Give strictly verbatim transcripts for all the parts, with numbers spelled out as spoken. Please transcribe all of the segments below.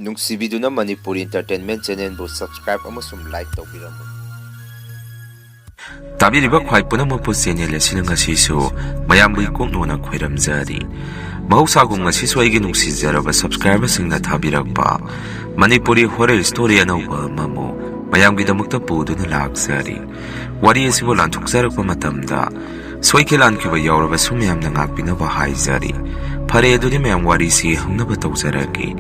ꯅꯨꯡꯁꯤꯕꯤꯗꯨꯅ Manipuri Entertainment Channelꯕꯨ subscribe ꯑꯃꯁꯨꯡ like ꯇꯧꯕꯤꯔꯝꯃꯨ꯫ ꯇꯥꯕꯤꯔꯤꯕ ꯈ꯭ꯋꯥꯏ ꯄꯨꯝꯅꯃꯛꯄꯨ channel ꯑꯁꯤꯅ ꯉꯁꯤꯁꯨ ꯃꯌꯥꯝꯕꯨ ꯏꯀꯣꯛ ꯅꯣꯟꯅ ꯈꯣꯏꯔꯝꯖꯔꯤ꯫ ꯃꯍꯧꯁꯥꯒꯨꯝ ꯉꯁꯤꯁꯨ ꯑꯩꯒꯤ ꯅꯨꯡꯁꯤꯖꯔꯕ subscriberꯁꯤꯡꯅ ꯊꯥꯕꯤꯔꯛꯄ ꯃꯅꯤꯄꯨꯔꯤ horror story ꯑꯅꯧꯕ ꯑꯃꯃꯨꯛ ꯃꯌꯥꯝꯒꯤꯗꯃꯛꯇ ꯄꯨꯗꯨꯅ ꯂꯥꯛꯆꯔꯤ꯫ ꯋꯥꯔꯤ ꯑꯁꯤꯕꯨ ꯂꯥꯟꯊꯣꯛꯆꯔꯛꯄ ꯃꯇꯝꯗ ꯁꯣꯏꯈꯤ ꯂꯥꯟꯈꯤꯕ ꯌꯥꯎꯔꯕꯁꯨ ꯃꯌꯥꯝꯅ ꯉꯥꯛꯄꯤꯅꯕ ꯍꯥꯏꯖꯔꯤ꯫ ꯐꯔꯦ, ꯑꯗꯨꯗꯤ ꯃꯌꯥꯝ ꯋꯥꯔꯤꯁꯤ ꯍꯧꯅꯕ ꯇꯧꯖꯔꯒꯦ꯫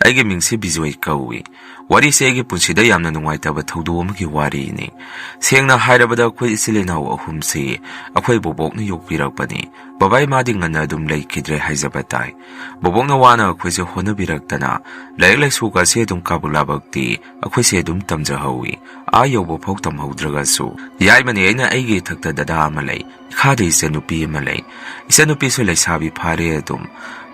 ꯑꯩꯒꯤ ꯃꯤꯡꯁꯤ ꯕꯤꯖꯣꯏ ꯀꯧꯏ꯫ ꯋꯥꯔꯤꯁꯦ ꯑꯩꯒꯤ ꯄꯨꯟꯁꯤꯗ ꯌꯥꯝꯅ ꯅꯨꯡꯉꯥꯏꯇꯕ ꯊꯧꯗꯣꯛ ꯑꯃꯒꯤ ꯋꯥꯔꯤꯅꯤ꯫ ꯁꯦꯡꯅ ꯍꯥꯏꯔꯕꯗ, ꯑꯩꯈꯣꯏ ꯏꯆꯤꯜ ꯏꯅꯥꯎ ꯑꯍꯨꯝꯁꯤ ꯑꯩꯈꯣꯏ ꯕꯣꯕꯣꯛꯅ ꯌꯣꯛꯄꯤꯔꯛꯄꯅꯤ꯫ ꯕꯕꯥ ꯏꯃꯥꯗꯤ ꯉꯟꯅ ꯑꯗꯨꯝ ꯂꯩꯈꯤꯗ꯭ꯔꯦ ꯍꯥꯏꯖꯕ ꯇꯥꯏ꯫ ꯕꯣꯕꯣꯛꯅ ꯋꯥꯅ ꯑꯩꯈꯣꯏꯁꯦ ꯍꯣꯠꯅꯕꯤꯔꯛꯇꯅ ꯂꯥꯏꯔꯤꯛ ꯂꯥꯏꯁꯨꯒꯁꯦ ꯑꯗꯨꯝ ꯀꯥꯕꯨꯛ ꯂꯥꯕꯛꯇꯤ ꯑꯩꯈꯣꯏꯁꯦ ꯑꯗꯨꯝ ꯇꯝꯖꯍꯧꯏ꯫ ꯑꯥ ꯌꯧꯕ ꯐꯥꯎ ꯇꯝꯍꯧꯗ꯭ꯔꯒꯁꯨ꯫ ꯌꯥꯏꯃꯅꯤ ꯑꯩꯅ ꯑꯩꯒꯤ ꯏꯊꯛꯇ ꯗꯗꯥ ꯑꯃ ꯂꯩ꯫ ꯏꯈꯥꯗ ꯏꯆꯟꯅꯨꯄꯤ ꯑꯃ ꯂꯩ꯫ ꯏꯆꯟꯅꯨꯄꯤꯁꯨ ꯂꯩꯁꯥꯕꯤ ꯐꯥꯔꯦ ꯑꯗꯨꯝ꯫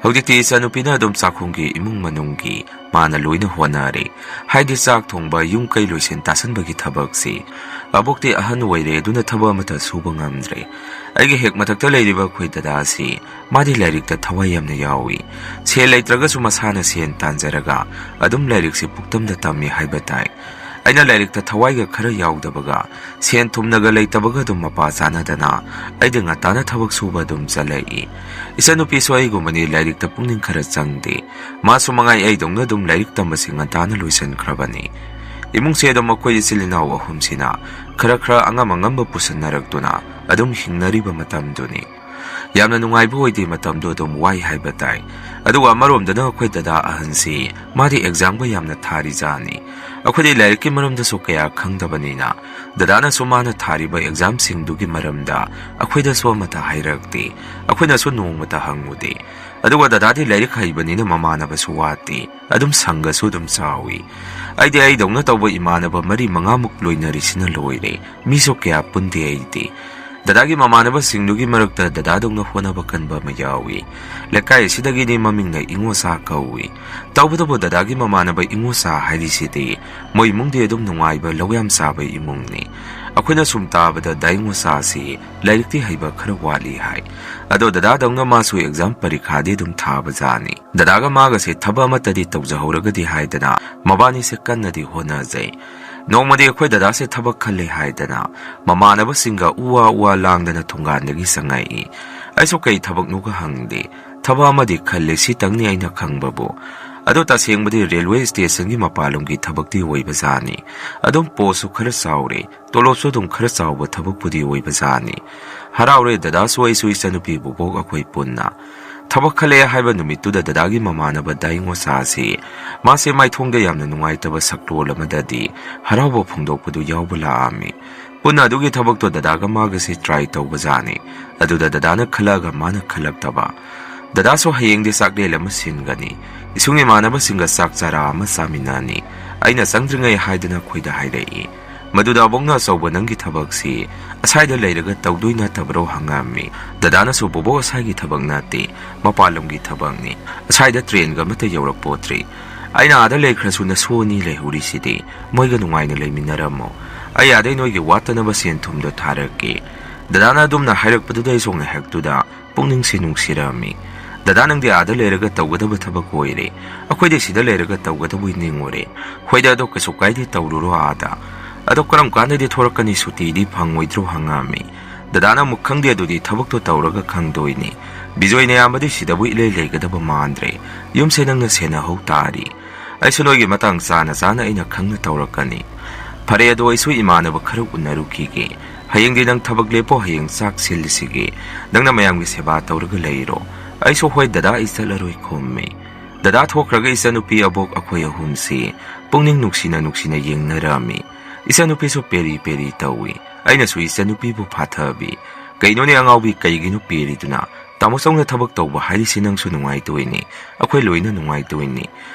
ꯍꯧꯖꯤꯛꯇꯤ ꯏꯆꯟꯅꯨꯄꯤꯅ ꯑꯗꯨꯝ ꯆꯥꯛꯈꯨꯝꯒꯤ ꯏꯃꯨꯡ ꯃꯅꯨꯡꯒꯤ ꯃꯥꯅ ꯂꯣꯏꯅ ꯍꯣꯠꯅꯔꯦ꯫ ꯍꯥꯏꯗꯤ ꯆꯥꯛ ꯊꯣꯡꯕ, ꯌꯨꯝ ꯀꯩ ꯂꯣꯏꯁꯤꯟ ꯇꯥꯁꯟꯕꯒꯤ ꯊꯕꯛꯁꯤ꯫ ꯑꯕꯣꯛꯇꯤ ꯑꯍꯟ ꯑꯣꯏꯔꯦ, ꯑꯗꯨꯅ ꯊꯕꯛ ꯑꯃꯠꯇ ꯁꯨꯕ ꯉꯝꯗ꯭ꯔꯦ꯫ ꯑꯩꯒꯤ ꯍꯦꯛ ꯃꯊꯛꯇ ꯂꯩꯔꯤꯕ ꯑꯩꯈꯣꯏ ꯗꯗꯥꯁꯤ, ꯃꯥꯗꯤ ꯂꯥꯏꯔꯤꯛꯇ ꯊꯋꯥꯏ ꯌꯥꯝꯅ ꯌꯥꯎꯏ꯫ ꯁꯦꯜ ꯂꯩꯇ꯭ꯔꯒꯁꯨ ꯃꯁꯥꯅ ꯁꯦꯟ ꯇꯥꯟꯖꯔꯒ ꯑꯗꯨꯝ ꯂꯥꯏꯔꯤꯛꯁꯤ ꯄꯨꯛꯇꯝꯗ ꯇꯝꯃꯤ ꯍꯥꯏꯕ ꯇꯥꯏ꯫ ꯑꯩꯅ ꯂꯥꯏꯔꯤꯛꯇ ꯊꯋꯥꯏꯒ ꯈꯔ ꯌꯥꯎꯗꯕꯒ, ꯁꯦꯟ ꯊꯨꯝꯅꯒ ꯂꯩꯇꯕꯒ ꯑꯗꯨꯝ ꯃꯄꯥ ꯆꯥꯅꯗꯅ ꯑꯩꯗꯤ ꯉꯟꯇꯥꯅ ꯊꯕꯛ ꯁꯨꯕ ꯑꯗꯨꯝ ꯆꯠꯂꯛꯏ꯫ ꯏꯆꯟꯅꯨꯄꯤꯁꯨ ꯑꯩꯒꯨꯝꯕꯅꯤ, ꯂꯥꯏꯔꯤꯛꯇ ꯄꯨꯛꯅꯤꯡ ꯈꯔ ꯆꯪꯗꯦ꯫ ꯃꯥꯁꯨ ꯃꯉꯥꯏ ꯑꯩꯗꯧꯅ ꯑꯗꯨꯝ ꯂꯥꯏꯔꯤꯛ ꯇꯝꯕꯁꯤ ꯉꯟꯇꯥꯅ ꯂꯣꯏꯁꯤꯟꯈ꯭ꯔꯕꯅꯤ꯫ ꯏꯃꯨꯡꯁꯦ ꯑꯗꯨꯝ ꯑꯩꯈꯣꯏ ꯏꯆꯤꯜ ꯏꯅꯥꯎ ꯑꯍꯨꯝꯁꯤꯅ ꯈꯔ ꯈꯔ ꯑꯉꯝ ꯑꯉꯝꯕ ꯄꯨꯁꯟꯅꯔꯛꯇꯨꯅ ꯑꯗꯨꯝ ꯍꯤꯡꯅꯔꯤꯕ ꯃꯇꯝꯗꯨꯅꯤ꯫ ꯌꯥꯝꯅ ꯅꯨꯡꯉꯥꯏꯕ ꯑꯣꯏꯗꯦ, ꯃꯇꯝꯗꯣ ꯑꯗꯨꯝ ꯋꯥꯏ ꯍꯥꯏꯕ ꯇꯥꯏ꯫ ꯑꯗꯨꯒ ꯑꯃꯔꯣꯝꯗꯅ ꯑꯩꯈꯣꯏ ꯗꯗꯥ ꯑꯍꯟꯁꯤ, ꯃꯥꯗꯤ examꯒ ꯌꯥꯝꯅ ꯊꯥꯔꯤꯖꯥꯠꯅꯤ꯫ ꯑꯩꯈꯣꯏꯗꯤ ꯂꯥꯏꯔꯤꯛꯀꯤ ꯃꯔꯝꯗꯁꯨ ꯀꯌꯥ ꯈꯪꯗꯕꯅꯤꯅ, ꯗꯗꯥꯅꯁꯨ ꯃꯥꯅ ꯊꯥꯔꯤꯕ examꯁꯤꯡꯗꯨꯒꯤ ꯃꯔꯝꯗ ꯑꯩꯈꯣꯏꯗꯁꯨ ꯑꯃꯠꯇ ꯍꯥꯏꯔꯛꯇꯦ꯫ ꯑꯩꯈꯣꯏꯅꯁꯨ ꯅꯣꯡꯃꯇ ꯍꯪꯉꯨꯗꯦ꯫ ꯑꯗꯨꯒ ꯗꯗꯥꯗꯤ ꯂꯥꯏꯔꯤꯛ ꯍꯩꯕꯅꯤꯅ ꯃꯃꯥꯟꯅꯕꯁꯨ ꯋꯥꯠꯇꯦ꯫ ꯑꯗꯨꯝ ꯁꯪꯒꯁꯨ ꯑꯗꯨꯝ ꯆꯥꯎꯏ꯫ ꯑꯩꯗꯤ ꯑꯩꯗꯧꯅ ꯇꯧꯕ ꯏꯃꯥꯟꯅꯕ ꯃꯔꯤ ꯃꯉꯥꯃꯨꯛ ꯂꯣꯏꯅꯔꯤꯁꯤꯅ ꯂꯣꯏꯔꯦ꯫ ꯃꯤꯁꯨ ꯀꯌꯥ ꯄꯨꯟꯗꯦ ꯑꯩꯗꯤ꯫ ꯗꯗꯥꯒꯤ ꯃꯃꯥꯟꯅꯕꯁꯤꯡꯗꯨꯒꯤ ꯃꯔꯛꯇ ꯗꯗꯥꯗꯧꯅ ꯍꯣꯠꯅꯕ ꯀꯟꯕ ꯑꯃ ꯌꯥꯎꯏ꯫ ꯂꯩꯀꯥꯏ ꯑꯁꯤꯗꯒꯤꯗꯤ ꯃꯃꯤꯡꯅ ꯏꯉꯣꯆꯥ ꯀꯧꯏ꯫ ꯇꯧꯕꯇꯕꯨ ꯗꯗꯥꯒꯤ ꯃꯃꯥꯟꯅꯕ ꯏꯉꯣꯆꯥ ꯍꯥꯏꯔꯤꯁꯤꯗꯤ ꯃꯣꯏ ꯏꯃꯨꯡꯗꯤ ꯑꯗꯨꯝ ꯅꯨꯡꯉꯥꯏꯕ, ꯂꯧ ꯌꯥꯝ ꯆꯥꯕ ꯏꯃꯨꯡꯅꯤ꯫ ꯑꯩꯈꯣꯏꯅ ꯁꯨꯝ ꯇꯥꯕꯗ ꯗꯥ ꯏꯉꯣꯆꯥꯁꯤ ꯂꯥꯏꯔꯤꯛꯇꯤ ꯍꯩꯕ ꯈꯔ ꯋꯥꯠꯂꯤ ꯍꯥꯏ꯫ ꯑꯗꯣ ꯗꯗꯥꯗꯧꯅ ꯃꯥꯁꯨ exam ꯄꯔꯤꯈꯥꯗꯤ ꯑꯗꯨꯝ ꯊꯥꯕꯖꯥꯠꯅꯤ꯫ ꯗꯗꯥꯒ ꯃꯥꯒꯁꯦ ꯊꯕꯛ ꯑꯃꯠꯇꯗꯤ ꯇꯧꯖꯍꯧꯔꯒꯗꯤ ꯍꯥꯏꯗꯅ ꯃꯕꯥꯅꯤꯁꯦ ꯀꯟꯅꯗꯤ ꯍꯣꯠꯅꯖꯩ꯫ ꯅꯣꯡꯃꯗꯤ ꯑꯩꯈꯣꯏ ꯗꯗꯥꯁꯦ ꯊꯕꯛ ꯈꯜꯂꯦ ꯍꯥꯏꯗꯅ ꯃꯃꯥꯟꯅꯕꯁꯤꯡꯒ ꯎ ꯋꯥ ꯎ ꯋꯥ ꯂꯥꯡꯗꯅ ꯊꯣꯡꯒꯥꯟꯗꯒꯤ ꯆꯪꯉꯛꯏ꯫ ꯑꯩꯁꯨ ꯀꯩ ꯊꯕꯛꯅꯣꯒ ꯍꯪꯗꯦ꯫ ꯊꯕꯛ ꯑꯃꯗꯤ ꯈꯜꯂꯦ, ꯁꯤꯇꯪꯅꯤ ꯑꯩꯅ ꯈꯪꯕꯕꯨ꯫ ꯑꯗꯣ ꯇꯁꯦꯡꯕꯗꯤ railway stationꯒꯤ ꯃꯄꯥꯟꯂꯣꯝꯒꯤ ꯊꯕꯛꯇꯤ ꯑꯣꯏꯕꯖꯥꯠꯅꯤ꯫ ꯑꯗꯨꯝ postꯁꯨ ꯈꯔ ꯆꯥꯎꯔꯦ, ꯇꯣꯂꯣꯞꯁꯨ ꯑꯗꯨꯝ ꯈꯔ ꯆꯥꯎꯕ ꯊꯕꯛꯄꯨꯗꯤ ꯑꯣꯏꯕꯖꯥꯠꯅꯤ꯫ ꯍꯔꯥꯎꯔꯦ ꯗꯗꯥꯁꯨ ꯑꯩꯁꯨ ꯏꯆꯟꯅꯨꯄꯤ ꯕꯣꯕꯣꯛ ꯑꯩꯈꯣꯏ ꯄꯨꯟꯅ꯫ ꯊꯕꯛ ꯈꯜꯂꯦ ꯍꯥꯏꯕ ꯅꯨꯃꯤꯠꯇꯨꯗ ꯗꯗꯥꯒꯤ ꯃꯃꯥꯟꯅꯕ ꯗꯥ ꯏꯉꯣꯆꯥꯁꯤ ꯃꯥꯁꯦ ꯃꯥꯏꯊꯣꯡꯗ ꯌꯥꯝꯅ ꯅꯨꯡꯉꯥꯏꯇꯕ ꯁꯛꯇꯣꯜ ꯑꯃꯗꯗꯤ ꯍꯔꯥꯎꯕ ꯐꯣꯡꯗꯣꯛꯄꯗꯨ ꯌꯥꯎꯕ ꯂꯥꯛꯑꯝꯃꯤ꯫ ꯄꯨꯟꯅ ꯑꯗꯨꯒꯤ ꯊꯕꯛꯇꯣ ꯗꯗꯥꯒ ꯃꯥꯒꯁꯦ try ꯇꯧꯕꯖꯥꯠꯅꯤ꯫ ꯑꯗꯨꯗ ꯗꯗꯥꯅ ꯈꯜꯂꯛꯑꯒ ꯃꯥꯅ ꯈꯜꯂꯛꯇꯕ꯫ ꯗꯗꯥꯁꯨ ꯍꯌꯦꯡꯗꯤ ꯆꯥꯛꯂꯦꯟ ꯑꯃ ꯁꯤꯟꯒꯅꯤ꯫ ꯏꯁꯨꯡ ꯏꯃꯥꯟꯅꯕꯁꯤꯡꯒ ꯆꯥꯛ ꯆꯔꯥ ꯑꯃ ꯆꯥꯃꯤꯟꯅꯅꯤ꯫ ꯑꯩꯅ ꯆꯪꯗ꯭ꯔꯤꯉꯩ ꯍꯥꯏꯗꯅ ꯑꯩꯈꯣꯏꯗ ꯍꯥꯏꯔꯛꯏ꯫ ꯃꯗꯨꯗ ꯑꯕꯣꯛꯅ ꯑꯆꯧꯕ ꯅꯪꯒꯤ ꯊꯕꯛꯁꯤ ꯑꯁꯥꯏꯗ ꯂꯩꯔꯒ ꯇꯧꯗꯣꯏ ꯅꯠꯇꯕ꯭ꯔꯣ ꯍꯪꯉꯝꯃꯤ꯫ ꯗꯗꯥꯅꯁꯨ ꯕꯣꯕꯣꯛ ꯑꯁꯥꯏꯒꯤ ꯊꯕꯛ ꯅꯠꯇꯦ, ꯃꯄꯥꯟꯂꯝꯒꯤ ꯊꯕꯛꯅꯤ꯫ ꯑꯁꯥꯏꯗ trainꯒ ꯑꯃꯠꯇ ꯌꯧꯔꯛꯄꯣꯠꯇ꯭ꯔꯤ꯫ ꯑꯩꯅ ꯑꯥꯗ ꯂꯩꯈ꯭ꯔꯁꯨ ꯅꯁꯨ ꯑꯅꯤ ꯂꯩꯍꯧꯔꯤꯁꯤꯗꯤ ꯃꯣꯏꯒ ꯅꯨꯡꯉꯥꯏꯅ ꯂꯩꯃꯤꯟꯅꯔꯝꯃꯣ꯫ ꯑꯩ ꯑꯥꯗꯩ ꯅꯣꯏꯒꯤ ꯋꯥꯠꯇꯅꯕ ꯁꯦꯟ ꯊꯨꯝꯗꯣ ꯊꯥꯔꯛꯀꯦ꯫ ꯗꯗꯥꯅ ꯑꯗꯨꯝꯅ ꯍꯥꯏꯔꯛꯄꯗꯨꯗ ꯑꯩꯁꯨ ꯉꯥꯏꯍꯥꯛꯇꯨꯗ ꯄꯨꯛꯅꯤꯡꯁꯤ ꯅꯨꯡꯁꯤꯔꯝꯃꯤ꯫ ꯗꯗꯥ ꯅꯪꯗꯤ ꯑꯥꯗ ꯂꯩꯔꯒ ꯇꯧꯒꯗꯕ ꯊꯕꯛ ꯑꯣꯏꯔꯦ, ꯑꯩꯈꯣꯏꯗꯤ ꯁꯤꯗ ꯂꯩꯔꯒ ꯇꯧꯒꯗꯕꯣꯏ ꯅꯤꯡꯉꯨꯔꯦ꯫ ꯍꯣꯏꯗ ꯑꯗꯣ ꯀꯩꯁꯨ ꯀꯥꯏꯗꯦ ꯇꯧꯔꯨꯔꯣ ꯑꯥꯗ꯫ ꯑꯗꯣ ꯀꯔꯝ ꯀꯥꯟꯗꯗꯤ ꯊꯣꯔꯛꯀꯅꯤ ꯁꯨꯇꯤꯗꯤ ꯐꯪꯉꯣꯏꯗ꯭ꯔꯣ ꯍꯪꯉꯝꯃꯤ꯫ ꯗꯗꯥꯅ ꯑꯃꯨꯛ ꯈꯪꯗꯦ ꯑꯗꯨꯗꯤ ꯊꯕꯛꯇꯣ ꯇꯧꯔꯒ ꯈꯪꯗꯣꯏꯅꯤ꯫ ꯕꯤꯖꯣꯏꯅ ꯑꯌꯥꯝꯕꯗꯤ ꯁꯤꯗꯕꯨ ꯏꯂꯩ ꯂꯩꯒꯗꯕ ꯃꯥꯟꯗ꯭ꯔꯦ꯫ ꯌꯨꯝꯁꯦ ꯅꯪꯅ ꯁꯦꯟꯅꯍꯧ ꯇꯥꯔꯤ꯫ ꯑꯩꯁꯨ ꯅꯣꯏꯒꯤ ꯃꯇꯥꯡ ꯆꯥꯅ ꯆꯥꯅ ꯑꯩꯅ ꯈꯪꯅ ꯇꯧꯔꯛꯀꯅꯤ꯫ ꯐꯔꯦ ꯑꯗꯣ ꯑꯩꯁꯨ ꯏꯃꯥꯟꯅꯕ ꯈꯔ ꯎꯅꯔꯨꯈꯤꯒꯦ꯫ ꯍꯌꯦꯡꯗꯤ ꯅꯪ ꯊꯕꯛ ꯂꯦꯞꯄꯣ ꯍꯌꯦꯡ ꯆꯥꯛ ꯁꯤꯜꯂꯤꯁꯤꯒꯦ꯫ ꯅꯪꯅ ꯃꯌꯥꯝꯒꯤ ꯁꯦꯕꯥ ꯇꯧꯔꯒ ꯂꯩꯔꯣ꯫ ꯑꯩꯁꯨ ꯍꯣꯏ ꯗꯗꯥ ꯑꯩ ꯆꯠꯂꯔꯣꯏ ꯈꯨꯝꯃꯤ꯫ ꯗꯗꯥ ꯊꯣꯛꯈ꯭ꯔꯒ ꯏꯆꯟꯅꯨꯄꯤ ꯑꯕꯣꯛ ꯑꯩꯈꯣꯏ ꯑꯍꯨꯝꯁꯤ ꯄꯨꯛꯅꯤꯡ ꯅꯨꯡꯁꯤꯅ ꯅꯨꯡꯁꯤꯅ ꯌꯦꯡꯅꯔꯝꯃꯤ꯫ ꯏꯆꯟꯅꯨꯄꯤꯁꯨ ꯄꯦꯔꯤ ꯄꯦꯔꯤ ꯇꯧꯏ꯫ ꯑꯩꯅꯁꯨ ꯏꯆꯟꯅꯨꯄꯤꯕꯨ ꯐꯥꯊꯕꯤ꯫ ꯀꯩꯅꯣꯅꯦ ꯑꯉꯥꯎꯕꯤ ꯀꯩꯒꯤꯅꯣ ꯄꯦꯔꯤꯗꯨꯅ? ꯇꯥꯃꯣ ꯆꯧꯅ ꯊꯕꯛ ꯇꯧꯕ ꯍꯥꯏꯔꯤꯁꯤ ꯅꯪꯁꯨ ꯅꯨꯡꯉꯥꯏꯇꯣꯏꯅꯤ꯫ ꯑꯩꯈꯣꯏ ꯂꯣꯏꯅ ꯅꯨꯡꯉꯥꯏꯇꯣꯏꯅꯤ꯫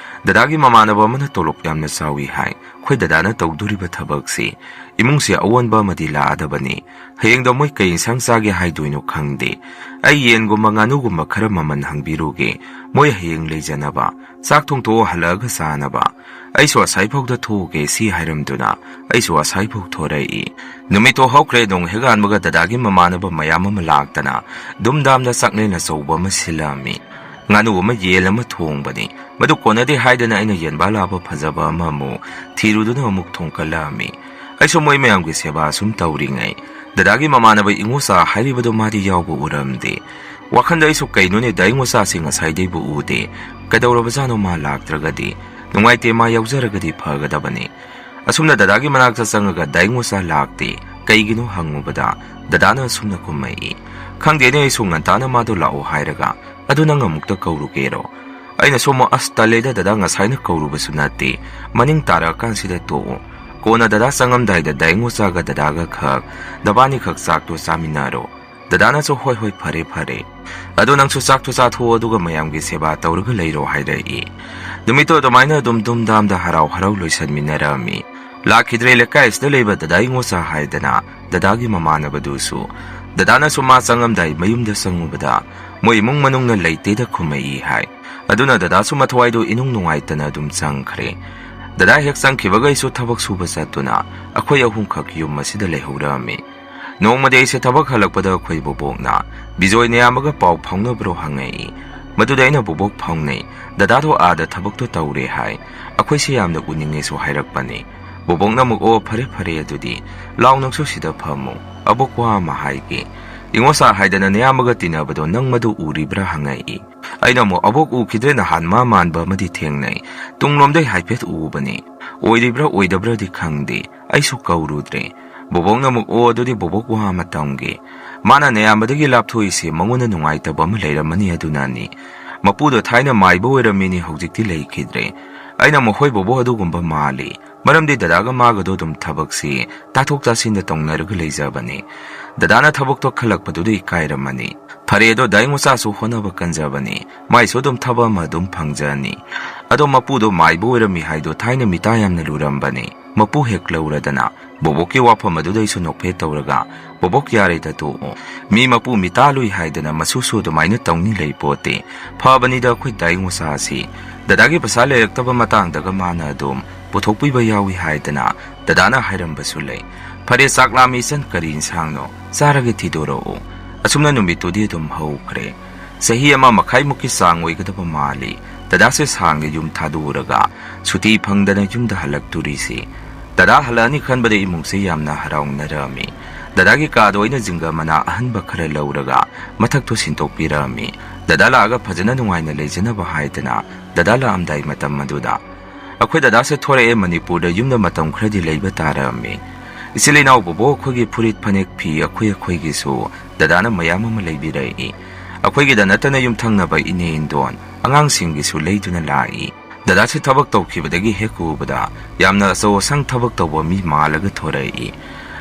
ꯗꯗꯥꯒꯤ ꯃꯃꯥꯟꯅꯕ ꯑꯃꯅ ꯇꯣꯂꯣꯞ ꯌꯥꯝꯅ ꯆꯥꯎꯏ ꯍꯥꯏ꯫ ꯑꯩꯈꯣꯏ ꯗꯗꯥꯅ ꯇꯧꯗꯣꯔꯤꯕ ꯊꯕꯛꯁꯤ ꯏꯃꯨꯡꯁꯦ ꯑꯑꯣꯟꯕ ꯑꯃꯗꯤ ꯂꯥꯛꯑꯗꯕꯅꯤ꯫ ꯍꯌꯦꯡꯗꯣ ꯃꯣꯏ ꯀꯩ ꯏꯟꯁꯥꯡ ꯆꯥꯒꯦ ꯍꯥꯏꯗꯣꯏꯅꯣ ꯈꯪꯗꯦ꯫ ꯑꯩ ꯌꯦꯟꯒꯨꯝꯕ ꯉꯥꯅꯨꯒꯨꯝꯕ ꯈꯔ ꯃꯃꯜ ꯍꯪꯕꯤꯔꯨꯒꯦ, ꯃꯣꯏ ꯍꯌꯦꯡ ꯂꯩꯖꯅꯕ꯫ ꯆꯥꯛ ꯊꯣꯡꯊꯣꯛꯑꯣ, ꯍꯜꯂꯛꯑꯒ ꯆꯥꯅꯕ꯫ ꯑꯩꯁꯨ ꯑꯁꯥꯏꯐꯥꯎꯗ ꯊꯣꯛꯎꯒꯦ ꯁꯤ ꯍꯥꯏꯔꯝꯗꯨꯅ ꯑꯩꯁꯨ ꯑꯁꯥꯏꯐꯥꯎ ꯊꯣꯔꯛꯏ꯫ ꯅꯨꯃꯤꯠꯇꯣ ꯍꯧꯈ꯭ꯔꯦ, ꯅꯣꯡ ꯍꯦꯛ ꯉꯥꯟꯕꯒ ꯗꯗꯥꯒꯤ ꯃꯃꯥꯟꯅꯕ ꯃꯌꯥꯝ ꯑꯃ ꯂꯥꯛꯇꯅ ꯗꯨꯝꯗꯥꯝꯗ ꯆꯥꯛꯂꯦꯟ ꯑꯆꯧꯕ ꯑꯃ ꯁꯤꯜꯂꯛꯑꯝꯃꯤ꯫ ꯉꯥꯅꯨ ꯑꯃ, ꯌꯦꯟ ꯑꯃ ꯊꯣꯡꯕꯅꯤ꯫ ꯃꯗꯨ ꯀꯣꯟꯅꯗꯦ ꯍꯥꯏꯗꯅ ꯑꯩꯅ ꯌꯦꯟꯕꯥ ꯂꯥꯕ ꯐꯖꯕ ꯑꯃ ꯑꯃꯨꯛ ꯊꯤꯔꯨꯗꯨꯅ ꯑꯃꯨꯛ ꯊꯣꯡꯀꯠꯂꯛꯑꯝꯃꯤ꯫ ꯑꯩꯁꯨ ꯃꯣꯏ ꯃꯌꯥꯝꯒꯤ ꯁꯦꯕꯥ ꯁꯨꯝ ꯇꯧꯔꯤꯉꯩ ꯗꯗꯥꯒꯤ ꯃꯃꯥꯟꯅꯕ ꯏꯉꯣꯆꯥ ꯍꯥꯏꯔꯤꯕꯗꯣ ꯃꯥꯗꯤ ꯌꯥꯎꯕ ꯎꯔꯝꯗꯦ꯫ ꯋꯥꯈꯟꯗ ꯑꯩꯁꯨ ꯀꯩꯅꯣꯅꯦ, ꯗꯥ ꯏꯉꯣꯆꯥꯁꯦ ꯉꯁꯥꯏꯗꯩꯕꯨ ꯎꯗꯦ, ꯀꯩꯗꯧꯔꯕꯖꯥꯠꯅꯣ ꯃꯥ ꯂꯥꯛꯇ꯭ꯔꯒꯗꯤ? ꯅꯨꯡꯉꯥꯏꯇꯦ, ꯃꯥ ꯌꯥꯎꯖꯔꯒꯗꯤ ꯐꯒꯗꯕꯅꯤ꯫ ꯑꯁꯨꯝꯅ ꯗꯗꯥꯒꯤ ꯃꯅꯥꯛꯇ ꯆꯪꯉꯒ ꯗꯥ ꯏꯉꯣꯆꯥ ꯂꯥꯛꯇꯦ, ꯀꯩꯒꯤꯅꯣ ꯍꯪꯉꯨꯕꯗ ꯗꯗꯥꯅ ꯑꯁꯨꯝꯅ ꯈꯨꯝꯃꯛꯏ, "ꯈꯪꯗꯦꯅꯦ, ꯑꯩꯁꯨ ꯉꯟꯇꯥꯅ ꯃꯥꯗꯣ ꯂꯥꯛꯑꯣ ꯍꯥꯏꯔꯒ, ꯑꯗꯨ ꯅꯪ ꯑꯃꯨꯛꯇ ꯀꯧꯔꯨꯒꯦꯔꯣ?" ꯑꯩꯅꯁꯨ ꯑꯃꯨꯛ, "ꯑꯁ, ꯇꯜꯂꯦꯗ ꯗꯗꯥ, ꯉꯁꯥꯏꯅ ꯀꯧꯔꯨꯕꯁꯨ ꯅꯠꯇꯦ, ꯃꯅꯤꯡ ꯇꯥꯔꯛꯑꯀꯥꯟꯁꯤꯗ ꯇꯣꯛꯑꯣ꯫ ꯀꯣꯟꯅ ꯗꯗꯥ ꯆꯪꯉꯝꯗꯥꯏꯗ ꯗꯥ ꯏꯉꯣꯆꯥꯒ ꯗꯗꯥꯒ ꯈꯛ, ꯅꯕꯥꯅꯤꯈꯛ ꯆꯥꯛꯇꯣ ꯆꯥꯃꯤꯟꯅꯔꯣ꯫" ꯗꯗꯥꯅꯁꯨ, "ꯍꯣꯏ ꯍꯣꯏ, ꯐꯔꯦ ꯐꯔꯦ꯫ ꯑꯗꯣ ꯅꯪꯁꯨ ꯆꯥꯛꯇꯣ ꯆꯥꯊꯣꯛꯑꯣ, ꯑꯗꯨꯒ ꯃꯌꯥꯝꯒꯤ ꯁꯦꯕꯥ ꯇꯧꯔꯒ ꯂꯩꯔꯣ," ꯍꯥꯏꯔꯛꯏ꯫ ꯅꯨꯃꯤꯠꯇꯣ ꯑꯗꯨꯃꯥꯏꯅ ꯑꯗꯨꯝ ꯗꯨꯝꯗꯥꯝꯗ ꯍꯔꯥꯎ ꯍꯔꯥꯎ ꯂꯣꯏꯁꯟꯃꯤꯟꯅꯔꯛꯑꯝꯃꯤ꯫ ꯂꯥꯛꯈꯤꯗ꯭ꯔꯦ ꯂꯩꯀꯥꯏ ꯑꯁꯤꯗ ꯂꯩꯕ ꯗꯗꯥ ꯏꯉꯣꯆꯥ ꯍꯥꯏꯗꯅ ꯗꯗꯥꯒꯤ ꯃꯃꯥꯟꯅꯕꯗꯨꯁꯨ꯫ ꯗꯗꯥꯅꯁꯨ ꯃꯥ ꯆꯪꯉꯝꯗꯥꯏ ꯃꯌꯨꯝꯗ ꯆꯪꯉꯨꯕꯗ ꯃꯣꯏ ꯏꯃꯨꯡ ꯃꯅꯨꯡꯅ ꯂꯩꯇꯦꯗ ꯈꯨꯝꯃꯛꯏ ꯍꯥꯏ꯫ ꯑꯗꯨꯅ ꯗꯗꯥꯁꯨ ꯃꯊꯋꯥꯏꯗꯣ ꯏꯅꯨꯡ ꯅꯨꯡꯉꯥꯏꯇꯅ ꯑꯗꯨꯝ ꯆꯪꯈ꯭ꯔꯦ꯫ ꯗꯗꯥ ꯍꯦꯛ ꯆꯪꯈꯤꯕꯒ ꯑꯩꯁꯨ ꯊꯕꯛ ꯁꯨꯕ ꯆꯠꯇꯨꯅ ꯑꯩꯈꯣꯏ ꯑꯍꯨꯝꯈꯛ ꯌꯨꯝ ꯑꯁꯤꯗ ꯂꯩꯍꯧꯔꯛꯑꯝꯃꯤ꯫ ꯅꯣꯡꯃꯗꯤ ꯑꯩꯁꯦ ꯊꯕꯛ ꯍꯜꯂꯛꯄꯗ ꯑꯩꯈꯣꯏ ꯕꯣꯕꯣꯛꯅ ꯕꯤꯖꯣꯏ ꯅꯌꯥꯝꯕꯒ ꯄꯥꯎ ꯐꯥꯎꯅꯕ꯭ꯔꯣ ꯍꯪꯉꯛꯏ꯫ ꯃꯗꯨꯗ ꯑꯩꯅ, "ꯕꯣꯕꯣꯛ, ꯐꯥꯎꯅꯩ, ꯗꯗꯥꯗꯣ ꯑꯥꯗ ꯊꯕꯛꯇꯣ ꯇꯧꯔꯦ ꯍꯥꯏ, ꯑꯩꯈꯣꯏꯁꯦ ꯌꯥꯝꯅ ꯎꯅꯤꯡꯉꯦꯁꯨ ꯍꯥꯏꯔꯛꯄꯅꯤ꯫" ꯕꯣꯕꯣꯛꯅ ꯑꯃꯨꯛ, "ꯑꯣ, ꯐꯔꯦ ꯐꯔꯦ, ꯑꯗꯨꯗꯤ ꯂꯥꯎ, ꯅꯪꯁꯨ ꯁꯤꯗ ꯐꯝꯃꯨ, ꯑꯕꯣꯛ ꯋꯥ ꯑꯃ ꯍꯥꯏꯒꯦ꯫ ꯏꯉꯣꯆꯥ ꯍꯥꯏꯗꯅ ꯅꯌꯥꯝꯕꯒ ꯇꯤꯟꯅꯕꯗꯣ ꯅꯪ ꯃꯗꯨ ꯎꯔꯤꯕ꯭ꯔꯥ?" ꯍꯪꯉꯛꯏ꯫ ꯑꯩꯅ ꯑꯃꯨꯛ, "ꯑꯕꯣꯛ ꯎꯈꯤꯗ꯭ꯔꯦ, ꯅꯍꯥꯟ ꯃꯥ ꯃꯥꯟꯕ ꯑꯃꯗꯤ ꯊꯦꯡꯅꯩ, ꯇꯨꯡꯂꯣꯝꯗꯩ ꯍꯥꯏꯐꯦꯠ ꯎꯕꯅꯤ, ꯑꯣꯏꯔꯤꯕ꯭ꯔꯥ ꯑꯣꯏꯗꯕ꯭ꯔꯥꯗꯤ ꯈꯪꯗꯦ, ꯑꯩꯁꯨ ꯀꯧꯔꯨꯗ꯭ꯔꯦ꯫" ꯕꯣꯕꯣꯛꯅ ꯑꯃꯨꯛ, "ꯑꯣ, ꯑꯗꯨꯗꯤ ꯕꯣꯕꯣꯛ ꯋꯥ ꯑꯃ ꯇꯝꯒꯦ꯫ ꯃꯥꯅ ꯅꯌꯥꯝꯕꯗꯒꯤ ꯂꯥꯞꯊꯣꯛꯏꯁꯦ ꯃꯉꯣꯟꯗ ꯅꯨꯡꯉꯥꯏꯇꯕ ꯑꯃ ꯂꯩꯔꯝꯃꯅꯤ, ꯑꯗꯨꯅꯅꯤ꯫ ꯃꯄꯨꯗꯣ ꯊꯥꯏꯅ ꯃꯥꯏꯕ ꯑꯣꯏꯔꯝꯃꯤꯅꯤ, ꯍꯧꯖꯤꯛꯇꯤ ꯂꯩꯈꯤꯗ꯭ꯔꯦ꯫" ꯑꯩꯅ ꯑꯃꯨꯛ, "ꯍꯣꯏ ꯕꯣꯕꯣꯛ, ꯑꯗꯨꯒꯨꯝꯕ ꯃꯥꯜꯂꯤ꯫ ꯃꯔꯝꯗꯤ ꯗꯗꯥꯒ ꯃꯥꯒꯗꯣ ꯑꯗꯨꯝ ꯊꯕꯛꯁꯤ ꯇꯥꯊꯣꯛ ꯇꯥꯁꯤꯟꯗ ꯇꯧꯅꯔꯒ ꯂꯩꯖꯕꯅꯤ꯫ ꯗꯗꯥꯅ ꯊꯕꯛꯇꯣ ꯈꯜꯂꯛꯄꯗꯨꯗ ꯏꯀꯥꯏꯔꯝꯃꯅꯤ꯫ ꯐꯔꯦ ꯑꯗꯣ, ꯗꯥ ꯏꯉꯣꯆꯥꯁꯨ ꯍꯣꯠꯅꯕ ꯀꯟꯖꯕꯅꯤ, ꯃꯥꯏꯁꯨ ꯑꯗꯨꯝ ꯊꯕꯛ ꯑꯃ ꯑꯗꯨꯝ ꯐꯪꯖꯅꯤ꯫ ꯑꯗꯣ ꯃꯄꯨꯗꯣ ꯃꯥꯏꯕ ꯑꯣꯏꯔꯝꯃꯤ ꯍꯥꯏꯗꯣ ꯊꯥꯏꯅ ꯃꯤꯇꯥ ꯌꯥꯝꯅ ꯂꯨꯔꯝꯕꯅꯤ꯫ ꯃꯄꯨ ꯍꯦꯛ ꯂꯧꯔꯗꯅ ꯕꯣꯕꯣꯛꯀꯤ ꯋꯥꯐꯝ ꯑꯗꯨꯗꯩꯁꯨ ꯅꯣꯛꯐꯦꯠ ꯇꯧꯔꯒ, "ꯕꯣꯕꯣꯛ, ꯌꯥꯔꯦꯗ, ꯇꯣꯛꯑꯣ꯫ ꯃꯤ ꯃꯄꯨ ꯃꯤꯇꯥ ꯂꯨꯏ ꯍꯥꯏꯗꯅ ꯃꯁꯨꯁꯨ ꯑꯗꯨꯃꯥꯏꯅ ꯇꯧꯅꯤ ꯂꯩ ꯄꯣꯠꯇꯦ꯫ ꯐꯕꯅꯤꯗ ꯑꯩꯈꯣꯏ ꯗꯥ ꯏꯉꯣꯆꯥꯁꯤ꯫ ꯗꯗꯥꯒꯤ ꯄꯩꯁꯥ ꯂꯩꯔꯛꯇꯕ ꯃꯇꯥꯡꯗꯒ ꯃꯥꯅ ꯑꯗꯨꯝ ꯄꯨꯊꯣꯛꯄꯤꯕ ꯌꯥꯎꯏ ꯍꯥꯏꯗꯅ ꯗꯗꯥꯅ ꯍꯥꯏꯔꯝꯕꯁꯨ ꯂꯩ꯫ ꯐꯔꯦ, ꯆꯥꯛ ꯂꯥꯝꯃꯤ ꯏꯆꯟ, ꯀꯔꯤ ꯏꯟꯁꯥꯡꯅꯣ? ꯆꯥꯔꯒ ꯊꯤꯗꯣꯔꯛꯎ꯫" ꯑꯁꯨꯝꯅ ꯅꯨꯃꯤꯠꯇꯨꯗꯤ ꯑꯗꯨꯝ ꯍꯧꯈ꯭ꯔꯦ꯫ ꯆꯍꯤ ꯑꯃ ꯃꯈꯥꯏꯃꯨꯛꯀꯤ ꯆꯥꯡ ꯑꯣꯏꯒꯗꯕ ꯃꯥꯜꯂꯤ꯫ ꯗꯗꯥꯁꯦ ꯁꯥꯡꯅ ꯌꯨꯝ ꯊꯥꯗꯣꯛꯎꯔꯒ ꯁꯨꯇꯤ ꯐꯪꯗꯅ ꯌꯨꯝꯗ ꯍꯜꯂꯛꯇꯣꯔꯤꯁꯤ꯫ ꯗꯗꯥ ꯍꯜꯂꯛꯑꯅꯤ ꯈꯟꯕꯗ ꯏꯃꯨꯡꯁꯦ ꯌꯥꯝꯅ ꯍꯔꯥꯎꯅꯔꯝꯃꯤ꯫ ꯗꯗꯥꯒꯤ ꯀꯥꯗ ꯑꯣꯏꯅ ꯖꯤꯡꯒ ꯃꯅꯥ ꯑꯍꯟꯕ ꯈꯔ ꯂꯧꯔꯒ ꯃꯊꯛꯇꯣ ꯁꯤꯟꯗꯣꯛꯄꯤꯔꯝꯃꯤ꯫ ꯗꯗꯥ ꯂꯥꯛꯑꯒ ꯐꯖꯅ ꯅꯨꯡꯉꯥꯏꯅ ꯂꯩꯖꯅꯕ ꯍꯥꯏꯗꯅ ꯗꯗꯥ ꯂꯥꯛꯑꯝꯗꯥꯏ ꯃꯇꯝ ꯑꯗꯨꯗ ꯑꯩꯈꯣꯏ ꯗꯗꯥꯁꯦ ꯊꯣꯔꯛꯑꯦ, ꯃꯅꯤꯄꯨꯔꯗ ꯌꯨꯝꯗ ꯃꯇꯝ ꯈꯔꯗꯤ ꯂꯩꯕ ꯇꯥꯔꯝꯃꯤ꯫ ꯏꯆꯤꯜ ꯏꯅꯥꯎ ꯕꯣꯕꯣꯛ ꯑꯩꯈꯣꯏꯒꯤ ꯐꯨꯔꯤꯠ ꯐꯅꯦꯛ ꯐꯤ ꯑꯩꯈꯣꯏ ꯑꯩꯈꯣꯏꯒꯤꯁꯨ ꯗꯗꯥꯅ ꯃꯌꯥꯝ ꯑꯃ ꯂꯩꯕꯤꯔꯛꯏ꯫ ꯑꯩꯈꯣꯏꯒꯤꯗ ꯅꯠꯇꯅ ꯌꯨꯝꯊꯪꯅꯕ ꯏꯅꯦ ꯏꯟꯗꯣꯟ ꯑꯉꯥꯡꯁꯤꯡꯒꯤꯁꯨ ꯂꯩꯗꯨꯅ ꯂꯥꯛꯏ꯫ ꯗꯗꯥꯁꯦ ꯊꯕꯛ ꯇꯧꯈꯤꯕꯗꯒꯤ ꯍꯦꯛ ꯎꯕꯗ ꯌꯥꯝꯅ ꯑꯆꯧ ꯑꯁꯥꯡ ꯊꯕꯛ ꯇꯧꯕ ꯃꯤ ꯃꯥꯜꯂꯒ ꯊꯣꯔꯛꯏ꯫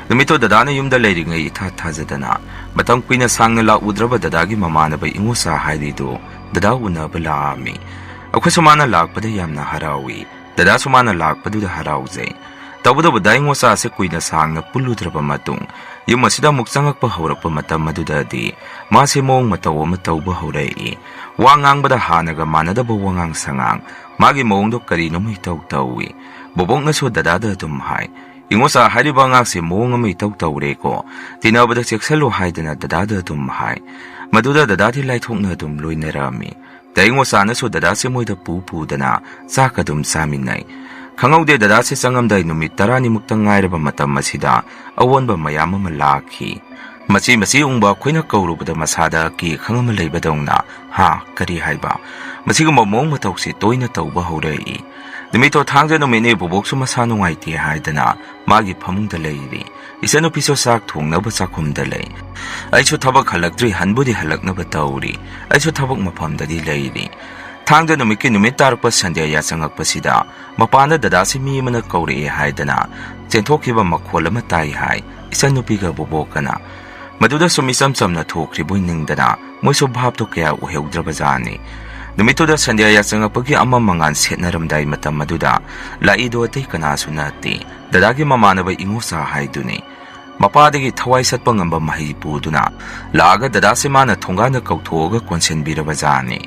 ꯅꯨꯃꯤꯠꯇꯣ ꯗꯗꯥꯅ ꯌꯨꯝꯗ ꯂꯩꯔꯤꯉꯩ ꯏꯊꯥ ꯊꯥꯖꯗꯅ ꯃꯇꯝ ꯀꯨꯏꯅ ꯁꯥꯡꯅ ꯂꯥꯛꯎꯗ꯭ꯔꯕ ꯗꯗꯥꯒꯤ ꯃꯃꯥꯟꯅꯕ ꯏꯉꯣꯆꯥ ꯍꯥꯏꯔꯤꯗꯨ ꯗꯗꯥ ꯎꯅꯕ ꯂꯥꯛꯑꯝꯃꯤ꯫ ꯑꯩꯈꯣꯏꯁꯨ ꯃꯥꯅ ꯂꯥꯛꯄꯗ ꯌꯥꯝꯅ ꯍꯔꯥꯎꯏ꯫ ꯗꯗꯥꯁꯨ ꯃꯥꯅ ꯂꯥꯛꯄꯗꯨꯗ ꯍꯔꯥꯎꯖꯩ꯫ ꯇꯧꯕꯇꯕꯨ ꯗꯥ ꯏꯉꯣꯆꯥꯁꯦ ꯀꯨꯏꯅ ꯁꯥꯡꯅ ꯄꯨꯜꯂꯨꯗ꯭ꯔꯕ ꯃꯇꯨꯡ ꯌꯨꯝ ꯑꯁꯤꯗ ꯑꯃꯨꯛ ꯆꯪꯉꯛꯄ ꯍꯧꯔꯛꯄ ꯃꯇꯝ ꯑꯗꯨꯗꯗꯤ ꯃꯥꯁꯦ ꯃꯑꯣꯡ ꯃꯇꯧ ꯑꯃ ꯇꯧꯕ ꯍꯧꯔꯛꯏ꯫ ꯋꯥ ꯉꯥꯡꯕꯗ ꯍꯥꯟꯅꯒ ꯃꯥꯟꯅꯗꯕ ꯋꯥꯉꯥꯡ ꯁꯉꯥꯡ, ꯃꯥꯒꯤ ꯃꯑꯣꯡꯗꯣ ꯀꯔꯤꯅꯣꯝ ꯏꯇꯧ ꯇꯧꯏ꯫ ꯕꯣꯕꯣꯛꯅꯁꯨ ꯗꯗꯥꯗ ꯑꯗꯨꯝ ꯍꯥꯏ, "ꯏꯉꯣꯆꯥ ꯍꯥꯏꯔꯤꯕ ꯑꯉꯥꯡꯁꯦ ꯃꯑꯣꯡ ꯑꯃ ꯏꯇꯧ ꯇꯧꯔꯦꯀꯣ, ꯇꯤꯟꯅꯕꯗ ꯆꯦꯛꯁꯜꯂꯨ" ꯍꯥꯏꯗꯅ ꯗꯗꯥꯗ ꯑꯗꯨꯝ ꯍꯥꯏ꯫ ꯃꯗꯨꯗ ꯗꯗꯥꯗꯤ ꯂꯥꯏꯊꯣꯛꯅ ꯑꯗꯨꯝ ꯂꯣꯏꯅꯔꯝꯃꯤ꯫ ꯗꯥ ꯏꯉꯣꯆꯥꯅꯁꯨ ꯗꯗꯥꯁꯦ ꯃꯣꯏꯗ ꯄꯨ ꯄꯨꯗꯅ ꯆꯥꯛ ꯑꯗꯨꯝ ꯆꯥꯃꯤꯟꯅꯩ꯫ ꯈꯪꯍꯧꯗꯦ, ꯗꯗꯥꯁꯦ ꯆꯪꯉꯝꯗꯥꯏ ꯅꯨꯃꯤꯠ ꯇꯔꯥꯅꯤꯃꯨꯛꯇ ꯉꯥꯏꯔꯕ ꯃꯇꯝ ꯑꯁꯤꯗ ꯑꯑꯣꯟꯕ ꯃꯌꯥꯝ ꯑꯃ ꯂꯥꯛꯈꯤ꯫ ꯃꯆꯤ ꯃꯆꯤ ꯎꯪꯕ ꯑꯩꯈꯣꯏꯅ ꯀꯧꯔꯨꯕꯗ ꯃꯁꯥꯗ ꯀꯤ ꯈꯪ ꯑꯃ ꯂꯩꯕꯗꯧꯅ, "ꯍꯥ? ꯀꯔꯤ ꯍꯥꯏꯕ?" ꯃꯁꯤꯒꯨꯝꯕ ꯃꯑꯣꯡ ꯃꯇꯧꯁꯤ ꯇꯣꯏꯅ ꯇꯧꯕ ꯍꯧꯔꯛꯏ꯫ ꯅꯨꯃꯤꯠꯇꯣ ꯊꯥꯡꯖ ꯅꯨꯃꯤꯠꯅꯤ, ꯕꯣꯕꯣꯛꯁꯨ ꯃꯁꯥ ꯅꯨꯡꯉꯥꯏꯇꯦ ꯍꯥꯏꯗꯅ ꯃꯥꯒꯤ ꯐꯃꯨꯡꯗ ꯂꯩꯔꯤ꯫ ꯏꯆꯟꯅꯨꯄꯤꯁꯨ ꯆꯥꯛ ꯊꯣꯡꯅꯕ ꯆꯥꯛꯈꯨꯝꯗ ꯂꯩ꯫ ꯑꯩꯁꯨ ꯊꯕꯛ ꯍꯜꯂꯛꯇ꯭ꯔꯤ, ꯍꯟꯕꯨꯗꯤ ꯍꯜꯂꯛꯅꯕ ꯇꯧꯔꯤ꯫ ꯑꯩꯁꯨ ꯊꯕꯛ ꯃꯐꯝꯗꯗꯤ ꯂꯩꯔꯤ꯫ ꯊꯥꯡꯖ ꯅꯨꯃꯤꯠꯀꯤ ꯅꯨꯃꯤꯠ ꯇꯥꯔꯛꯄ ꯁꯟꯗ꯭ꯌꯥ ꯌꯥꯆꯪꯉꯛꯄꯁꯤꯗ ꯃꯄꯥꯟꯗ ꯗꯗꯥꯁꯤ ꯃꯤ ꯑꯃꯅ ꯀꯧꯔꯛꯑꯦ ꯍꯥꯏꯗꯅ ꯆꯦꯟꯊꯣꯛꯈꯤꯕ ꯃꯈꯣꯜ ꯑꯃ ꯇꯥꯏ ꯍꯥꯏ ꯏꯆꯟꯅꯨꯄꯤꯒ ꯕꯣꯕꯣꯛꯀꯅ꯫ ꯃꯗꯨꯗ ꯁꯨꯝ ꯏꯆꯝ ꯆꯝꯅ ꯊꯣꯛꯈ꯭ꯔꯤꯕꯣꯏ ꯅꯤꯡꯗꯅ ꯃꯣꯏꯁꯨ ꯚꯥꯞꯇꯣ ꯀꯌꯥ ꯑꯣꯏꯍꯧꯗ꯭ꯔꯕꯖꯥꯠꯅꯤ꯫ ꯅꯨꯃꯤꯠꯇꯨꯗ ꯁꯟꯗ꯭ꯌꯥ ꯌꯥꯆꯪꯉꯛꯄꯒꯤ ꯑꯃꯝ ꯃꯉꯥꯜ ꯁꯦꯠꯅꯔꯝꯗꯥꯏ ꯃꯇꯝ ꯑꯗꯨꯗ ꯂꯥꯛꯏꯗꯣ ꯑꯇꯩ ꯀꯅꯥꯁꯨ ꯅꯠꯇꯦ, ꯗꯗꯥꯒꯤ ꯃꯃꯥꯟꯅꯕ ꯏꯉꯣꯆꯥ ꯍꯥꯏꯗꯨꯅꯤ꯫ ꯃꯄꯥꯗꯒꯤ ꯊꯋꯥꯏ ꯁꯠꯄ ꯉꯝꯕ ꯃꯍꯩ ꯄꯨꯗꯨꯅ ꯂꯥꯛꯑꯒ ꯗꯗꯥꯁꯦ ꯃꯥꯅ ꯊꯣꯡꯒꯥꯟꯗ ꯀꯧꯊꯣꯛꯑꯒ ꯀꯣꯟꯁꯤꯟꯕꯤꯔꯕ ꯖꯥꯠꯅꯤ꯫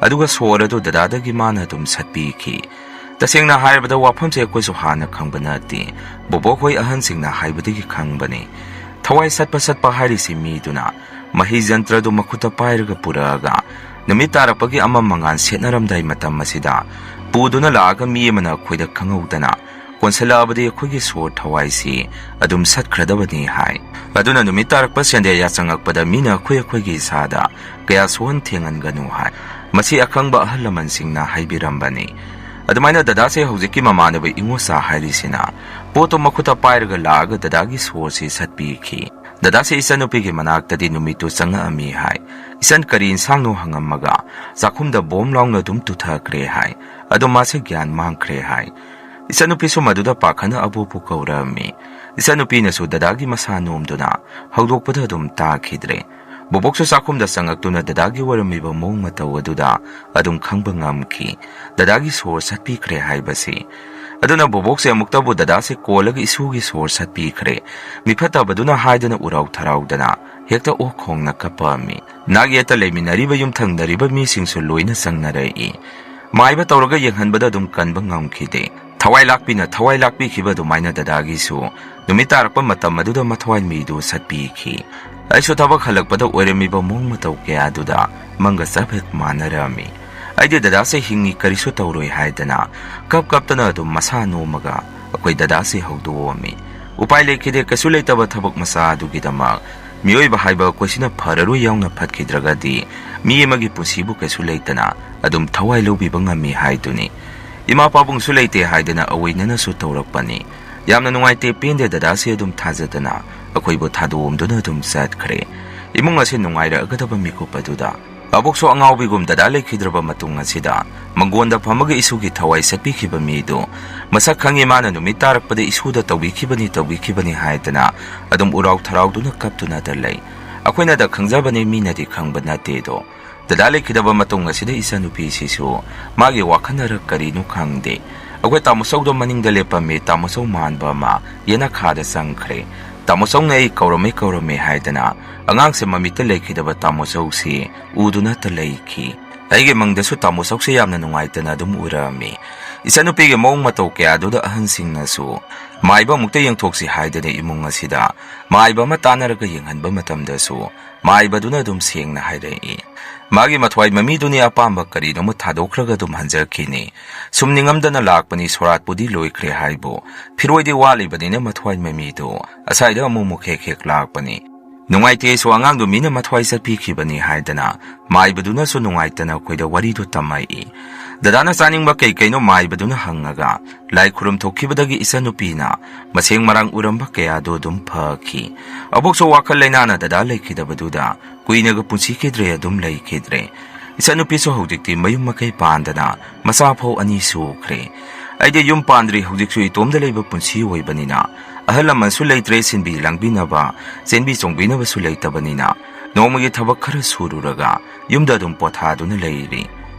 ꯑꯗꯨꯒ ꯁꯣꯔ ꯑꯗꯨ ꯗꯗꯥꯗꯒꯤ ꯃꯥꯅ ꯑꯗꯨꯝ ꯁꯠꯄꯤꯈꯤ꯫ ꯇꯁꯦꯡꯅ ꯍꯥꯏꯔꯕꯗ ꯋꯥꯐꯝꯁꯦ ꯑꯩꯈꯣꯏꯁꯨ ꯍꯥꯟꯅ ꯈꯪꯕ ꯅꯠꯇꯦ, ꯕꯣꯕꯣꯛ ꯍꯣꯏ ꯑꯍꯟꯁꯤꯡꯅ ꯍꯥꯏꯕꯗꯒꯤ ꯈꯪꯕꯅꯤ꯫ ꯊꯋꯥꯏ ꯁꯠꯄ ꯁꯠꯄ ꯍꯥꯏꯔꯤꯁꯤ ꯃꯤꯗꯨꯅ ꯃꯍꯤ ꯖꯟꯇ꯭ꯔꯗꯨ ꯃꯈꯨꯠꯇ ꯄꯥꯏꯔꯒ ꯄꯨꯔꯛꯑꯒ ꯅꯨꯃꯤꯠ ꯇꯥꯔꯛꯄꯒꯤ ꯑꯃꯝ ꯃꯉꯥꯜ ꯁꯦꯠꯅꯔꯝꯗꯥꯏ ꯃꯇꯝ ꯑꯁꯤꯗ ꯄꯨꯗꯨꯅ ꯂꯥꯛꯑꯒ ꯃꯤ ꯑꯃꯅ ꯑꯩꯈꯣꯏꯗ ꯈꯪꯍꯧꯗꯅ ꯀꯣꯟꯁꯤꯜꯂꯛꯑꯕꯗꯤ ꯑꯩꯈꯣꯏꯒꯤ ꯁꯣꯔ ꯊꯋꯥꯏꯁꯤ ꯑꯗꯨꯝ ꯁꯠꯈ꯭ꯔꯗꯕꯅꯤ ꯍꯥꯏ꯫ ꯑꯗꯨꯅ ꯅꯨꯃꯤꯠ ꯇꯥꯔꯛꯄ ꯁꯟꯗ꯭ꯌꯥ ꯌꯥꯆꯪꯉꯛꯄꯗ ꯃꯤꯅ ꯑꯩꯈꯣꯏ ꯑꯩꯈꯣꯏꯒꯤ ꯏꯁꯥꯗ ꯀꯌꯥ ꯁꯣꯛꯍꯟ ꯊꯦꯡꯍꯟꯒꯅꯨ ꯍꯥꯏ꯫ ꯃꯁꯤ ꯑꯈꯪꯕ ꯑꯍꯜ ꯂꯃꯟꯁꯤꯡꯅ ꯍꯥꯏꯕꯤꯔꯝꯕꯅꯤ꯫ ꯑꯗꯨꯃꯥꯏꯅ ꯗꯗꯥꯁꯦ ꯍꯧꯖꯤꯛꯀꯤ ꯃꯃꯥꯟꯅꯕ ꯏꯉꯣꯆꯥ ꯍꯥꯏꯔꯤꯁꯤꯅ ꯄꯣꯠꯇꯣ ꯃꯈꯨꯠꯇ ꯄꯥꯏꯔꯒ ꯂꯥꯛꯑꯒ ꯗꯗꯥꯒꯤ ꯁꯣꯔꯁꯤ ꯁꯠꯄꯤꯈꯤ꯫ ꯗꯗꯥꯁꯦ ꯏꯆꯟꯅꯨꯄꯤꯒꯤ ꯃꯅꯥꯛꯇꯗꯤ ꯅꯨꯃꯤꯠꯇꯨ ꯆꯪꯉꯛꯑꯝꯃꯤ ꯍꯥꯏ꯫ ꯏꯆꯟ ꯀꯔꯤ ꯏꯟꯁꯥꯡꯅꯣ ꯍꯪꯉꯝꯃꯒ ꯆꯥꯛꯈꯨꯝꯗ ꯕꯣꯝ ꯂꯥꯎꯅ ꯑꯗꯨꯝ ꯇꯨꯊꯈ꯭ꯔꯦ ꯍꯥꯏ꯫ ꯑꯗꯣ ꯃꯥꯁꯦ ꯒ꯭ꯌꯥꯟ ꯃꯥꯡꯈ꯭ꯔꯦ ꯍꯥꯏ꯫ ꯏꯆꯟꯅꯨꯄꯤꯁꯨ ꯃꯗꯨꯗ ꯄꯥꯈꯠꯅ ꯑꯕꯣꯛꯄꯨ ꯀꯧꯔꯛꯑꯝꯃꯤ꯫ ꯏꯆꯟꯅꯨꯄꯤꯅꯁꯨ ꯗꯗꯥꯒꯤ ꯃꯁꯥ ꯅꯣꯝꯗꯨꯅ ꯍꯧꯗꯣꯛꯄꯗ ꯑꯗꯨꯝ ꯇꯥꯈꯤꯗ꯭ꯔꯦ꯫ ꯕꯣꯕꯣꯛꯁꯨ ꯆꯥꯛꯈꯨꯝꯗ ꯆꯪꯉꯛꯇꯨꯅ ꯗꯗꯥꯒꯤ ꯑꯣꯏꯔꯝꯃꯤꯕ ꯃꯑꯣꯡ ꯃꯇꯧ ꯑꯗꯨꯗ ꯑꯗꯨꯝ ꯈꯪꯕ ꯉꯝꯈꯤ, ꯗꯗꯥꯒꯤ ꯁꯣꯔ ꯁꯠꯄꯤꯈ꯭ꯔꯦ ꯍꯥꯏꯕꯁꯤ꯫ ꯑꯗꯨꯅ ꯕꯣꯕꯣꯛꯁꯦ ꯑꯃꯨꯛꯇꯕꯨ ꯗꯗꯥꯁꯦ ꯀꯣꯜꯂꯒ ꯏꯁꯨꯒꯤ ꯁꯣꯔ ꯁꯠꯄꯤꯈ꯭ꯔꯦ, ꯃꯤꯐꯠꯇꯕꯗꯨꯅ ꯍꯥꯏꯗꯨꯅ ꯎꯔꯥꯎ ꯊꯔꯥꯎꯗꯅ ꯍꯦꯛꯇ ꯑꯣꯛ ꯈꯣꯡꯅ ꯀꯞꯄꯛꯑꯝꯃꯤ꯫ ꯅꯥꯛ ꯌꯦꯠꯇ ꯂꯩꯃꯤꯟꯅꯔꯤꯕ ꯌꯨꯝꯊꯪꯅꯔꯤꯕ ꯃꯤꯁꯤꯡꯁꯨ ꯂꯣꯏꯅ ꯆꯪꯅꯔꯛꯏ꯫ ꯃꯥꯏꯕ ꯇꯧꯔꯒ ꯌꯦꯡꯍꯟꯕꯗ ꯑꯗꯨꯝ ꯀꯟꯕ ꯉꯝꯈꯤꯗꯦ꯫ ꯊꯋꯥꯏ ꯂꯥꯛꯄꯤꯅ ꯊꯋꯥꯏ ꯂꯥꯛꯄꯤꯈꯤꯕ ꯑꯗꯨꯃꯥꯏꯅ ꯗꯗꯥꯒꯤꯁꯨ ꯅꯨꯃꯤꯠ ꯇꯥꯔꯛꯄ ꯃꯇꯝ ꯑꯗꯨꯗ ꯃꯊꯋꯥꯏ ꯃꯤꯗꯨ ꯁꯠꯄꯤꯈꯤ꯫ ꯑꯩꯁꯨ ꯊꯕꯛ ꯍꯜꯂꯛꯄꯗ ꯑꯣꯏꯔꯝꯃꯤꯕ ꯃꯑꯣꯡ ꯃꯇꯧ ꯀꯌꯥꯗꯨꯗ ꯃꯪꯒ ꯆꯞ ꯍꯦꯛ ꯃꯥꯟꯅꯔꯝꯃꯤ꯫ ꯑꯩꯗꯤ ꯗꯗꯥꯁꯦ ꯍꯤꯡꯉꯤ, ꯀꯔꯤꯁꯨ ꯇꯧꯔꯣꯏ ꯍꯥꯏꯗꯅ ꯀꯞ ꯀꯞꯇꯅ ꯑꯗꯨꯝ ꯃꯁꯥ ꯅꯣꯝꯃꯒ ꯑꯩꯈꯣꯏ ꯗꯗꯥꯁꯦ ꯍꯧꯗꯣꯛꯑꯝꯃꯤ꯫ ꯎꯄꯥꯏ ꯂꯩꯈꯤꯗꯦ, ꯀꯩꯁꯨ ꯂꯩꯇꯕ ꯊꯕꯛ ꯃꯆꯥ ꯑꯗꯨꯒꯤꯗꯃꯛ ꯃꯤꯑꯣꯏꯕ ꯍꯥꯏꯕ ꯑꯩꯈꯣꯏꯁꯤꯅ ꯐꯔꯔꯣꯏ ꯌꯥꯎꯅ ꯐꯠꯈꯤꯗ꯭ꯔꯒꯗꯤ ꯃꯤ ꯑꯃꯒꯤ ꯄꯨꯟꯁꯤꯕꯨ ꯀꯩꯁꯨ ꯂꯩꯇꯅ ꯑꯗꯨꯝ ꯊꯋꯥꯏ ꯂꯧꯕꯤꯕ ꯉꯝꯃꯤ ꯍꯥꯏꯗꯨꯅꯤ꯫ ꯏꯃꯥ ꯄꯥꯕꯨꯡꯁꯨ ꯂꯩꯇꯦ ꯍꯥꯏꯗꯅ ꯑꯑꯣꯏꯅꯅꯁꯨ ꯇꯧꯔꯛꯄꯅꯤ꯫ ꯌꯥꯝꯅ ꯅꯨꯡꯉꯥꯏꯇꯦ, ꯄꯦꯟꯗꯦ, ꯗꯗꯥꯁꯦ ꯑꯗꯨꯝ ꯊꯥꯖꯗꯅ ꯑꯩꯈꯣꯏꯕꯨ ꯊꯥꯗꯣꯛꯑꯝꯗꯨꯅ ꯑꯗꯨꯝ ꯆꯠꯈ꯭ꯔꯦ꯫ ꯏꯃꯨꯡ ꯑꯁꯤ ꯅꯨꯡꯉꯥꯏꯔꯛꯑꯒꯗꯕ ꯃꯤꯀꯨꯞ ꯑꯗꯨꯗ ꯑꯕꯣꯛꯁꯨ ꯑꯉꯥꯎꯕꯤꯒꯨꯝ ꯗꯗꯥ ꯂꯩꯈꯤꯗ꯭ꯔꯕ ꯃꯇꯨꯡ ꯑꯁꯤꯗ ꯃꯪꯒꯣꯟꯗ ꯐꯝꯃꯒ ꯏꯁꯨꯒꯤ ꯊꯋꯥꯏ ꯆꯠꯄꯤꯈꯤꯕ ꯃꯤꯗꯨ ꯃꯁꯛ ꯈꯪꯉꯤ, ꯃꯥꯅ ꯅꯨꯃꯤꯠ ꯇꯥꯔꯛꯄꯗ ꯏꯁꯨꯗ ꯇꯧꯕꯤꯈꯤꯕꯅꯤ, ꯇꯧꯕꯤꯈꯤꯕꯅꯤ ꯍꯥꯏꯗꯅ ꯑꯗꯨꯝ ꯎꯔꯥꯎ ꯊꯔꯥꯎꯗꯨꯅ ꯀꯞꯇꯨꯅꯗ ꯂꯩ꯫ ꯑꯩꯈꯣꯏꯅꯗ ꯈꯪꯖꯕꯅꯤ, ꯃꯤꯅꯗꯤ ꯈꯪꯕ ꯅꯠꯇꯦꯗꯣ꯫ ꯗꯗꯥ ꯂꯩꯈꯤꯗꯕ ꯃꯇꯨꯡ ꯑꯁꯤꯗ ꯏꯆꯟꯅꯨꯄꯤꯁꯤꯁꯨ ꯃꯥꯒꯤ ꯋꯥꯈꯜꯅꯔ ꯀꯔꯤꯅꯣ ꯈꯪꯗꯦ, ꯑꯩꯈꯣꯏ ꯇꯥꯃꯣꯆꯧꯗꯣ ꯃꯅꯤꯡꯗ ꯂꯦꯞꯄꯝꯃꯤ, ꯇꯥꯃꯣꯆꯧ ꯃꯥꯟꯕ ꯑꯃ ꯌꯦꯅꯈꯥꯗ ꯆꯪꯈ꯭ꯔꯦ꯫ ꯇꯥꯃꯣꯆꯧꯅ ꯑꯩ ꯀꯧꯔꯝꯃꯤ, ꯀꯧꯔꯝꯃꯤ ꯍꯥꯏꯗꯅ ꯑꯉꯥꯡꯁꯦ ꯃꯃꯤꯠꯇ ꯂꯩꯈꯤꯗꯕ ꯇꯥꯃꯣꯆꯧꯁꯤ ꯎꯗꯨꯅꯇ ꯂꯩꯈꯤ꯫ ꯑꯩꯒꯤ ꯃꯪꯗꯁꯨ ꯇꯥꯃꯣꯆꯧꯁꯦ ꯌꯥꯝꯅ ꯅꯨꯡꯉꯥꯏꯇꯅ ꯑꯗꯨꯝ ꯎꯔꯝꯃꯤ꯫ ꯏꯆꯟꯅꯨꯄꯤꯒꯤ ꯃꯑꯣꯡ ꯃꯇꯧ ꯀꯌꯥꯗꯨꯗ ꯑꯍꯟꯁꯤꯡꯅꯁꯨ ꯃꯥꯏꯕ ꯑꯃꯨꯛꯇ ꯌꯦꯡꯊꯣꯛꯁꯤ ꯍꯥꯏꯗꯅ ꯏꯃꯨꯡ ꯑꯁꯤꯗ ꯃꯥꯏꯕ ꯑꯃ ꯇꯥꯟꯅꯔꯒ ꯌꯦꯡꯍꯟꯕ ꯃꯇꯝꯗꯁꯨ ꯃꯥꯏꯕꯗꯨꯅ ꯑꯗꯨꯝ ꯁꯦꯡꯅ ꯍꯥꯏꯔꯛꯏ꯫ ꯃꯥꯒꯤ ꯃꯊ꯭ꯋꯥꯏ ꯃꯃꯤꯗꯨꯅꯤ ꯑꯄꯥꯝꯕ ꯀꯔꯤꯅꯣꯃ ꯊꯥꯗꯣꯛꯈ꯭ꯔꯒ ꯑꯗꯨꯝ ꯍꯟꯖꯈꯤꯅꯤ꯫ ꯁꯨꯝ ꯅꯤꯡꯉꯝꯗꯅ ꯂꯥꯛꯄꯅꯤ, ꯁꯣꯔꯥꯠꯄꯨꯗꯤ ꯂꯣꯏꯈ꯭ꯔꯦ ꯍꯥꯏꯕꯨ ꯐꯤꯔꯣꯏꯗꯤ ꯋꯥꯠꯂꯤꯕꯅꯤꯅ ꯃꯊ꯭ꯋꯥꯏ ꯃꯃꯤꯗꯨ ꯑꯁꯥꯏꯗ ꯑꯃꯨꯛ ꯑꯃꯨꯛ ꯍꯦꯛ ꯍꯦꯛ ꯂꯥꯛꯄꯅꯤ꯫ ꯅꯨꯡꯉꯥꯏꯇꯦ ꯑꯩꯁꯨ, ꯑꯉꯥꯡꯗꯨ ꯃꯤꯅ ꯃꯊ꯭ꯋꯥꯏ ꯆꯠꯄꯤꯈꯤꯕꯅꯤ ꯍꯥꯏꯗꯅ ꯃꯥꯏꯕꯗꯨꯅꯁꯨ ꯅꯨꯡꯉꯥꯏꯇꯅ ꯑꯩꯈꯣꯏꯗ ꯋꯥꯔꯤꯗꯨ ꯇꯝꯃꯛꯏ꯫ ꯗꯗꯥꯅ ꯆꯥꯅꯤꯡꯕ ꯀꯩ ꯀꯩꯅꯣ ꯃꯥꯏꯕꯗꯨꯅ ꯍꯪꯉꯒ ꯂꯥꯏ ꯈꯨꯔꯨꯝ ꯊꯣꯛꯈꯤꯕꯗꯒꯤ ꯏꯆꯟꯅꯨꯄꯤꯅ ꯃꯁꯦꯡ ꯃꯔꯥꯡ ꯎꯔꯝꯕ ꯀꯌꯥꯗꯨ ꯑꯗꯨꯝ ꯐꯈꯤ꯫ ꯑꯕꯣꯛꯁꯨ ꯋꯥꯈꯜ ꯂꯩꯅꯥꯅ ꯗꯗꯥ ꯂꯩꯈꯤꯗꯕꯗꯨꯗ ꯀꯨꯏꯅꯒ ꯄꯨꯟꯁꯤꯈꯤꯗ꯭ꯔꯦ, ꯑꯗꯨꯝ ꯂꯩꯈꯤꯗ꯭ꯔꯦ꯫ ꯏꯆꯟꯅꯨꯄꯤꯁꯨ ꯍꯧꯖꯤꯛꯇꯤ ꯃꯌꯨꯝ ꯃꯀꯩ ꯄꯥꯟꯗꯅ ꯃꯆꯥ ꯐꯧ ꯑꯅꯤ ꯁꯨꯈ꯭ꯔꯦ꯫ ꯑꯩꯗꯤ ꯌꯨꯝ ꯄꯥꯟꯗ꯭ꯔꯤ, ꯍꯧꯖꯤꯛꯁꯨ ꯏꯇꯣꯝꯗ ꯂꯩꯕ ꯄꯨꯟꯁꯤ ꯑꯣꯏꯕꯅꯤꯅ ꯑꯍꯜ ꯂꯃꯟꯁꯨ ꯂꯩꯇ꯭ꯔꯦ, ꯁꯤꯟꯕꯤ ꯂꯥꯡꯕꯤꯅꯕ, ꯆꯦꯟꯕꯤ ꯆꯣꯡꯕꯤꯅꯕꯁꯨ ꯂꯩꯇꯕꯅꯤꯅ ꯅꯣꯡꯃꯒꯤ ꯊꯕꯛ ꯈꯔ ꯁꯨꯔꯨꯔꯒ ꯌꯨꯝꯗ ꯑꯗꯨꯝ ꯄꯣꯊꯥꯗꯨꯅ ꯂꯩꯔꯤ꯫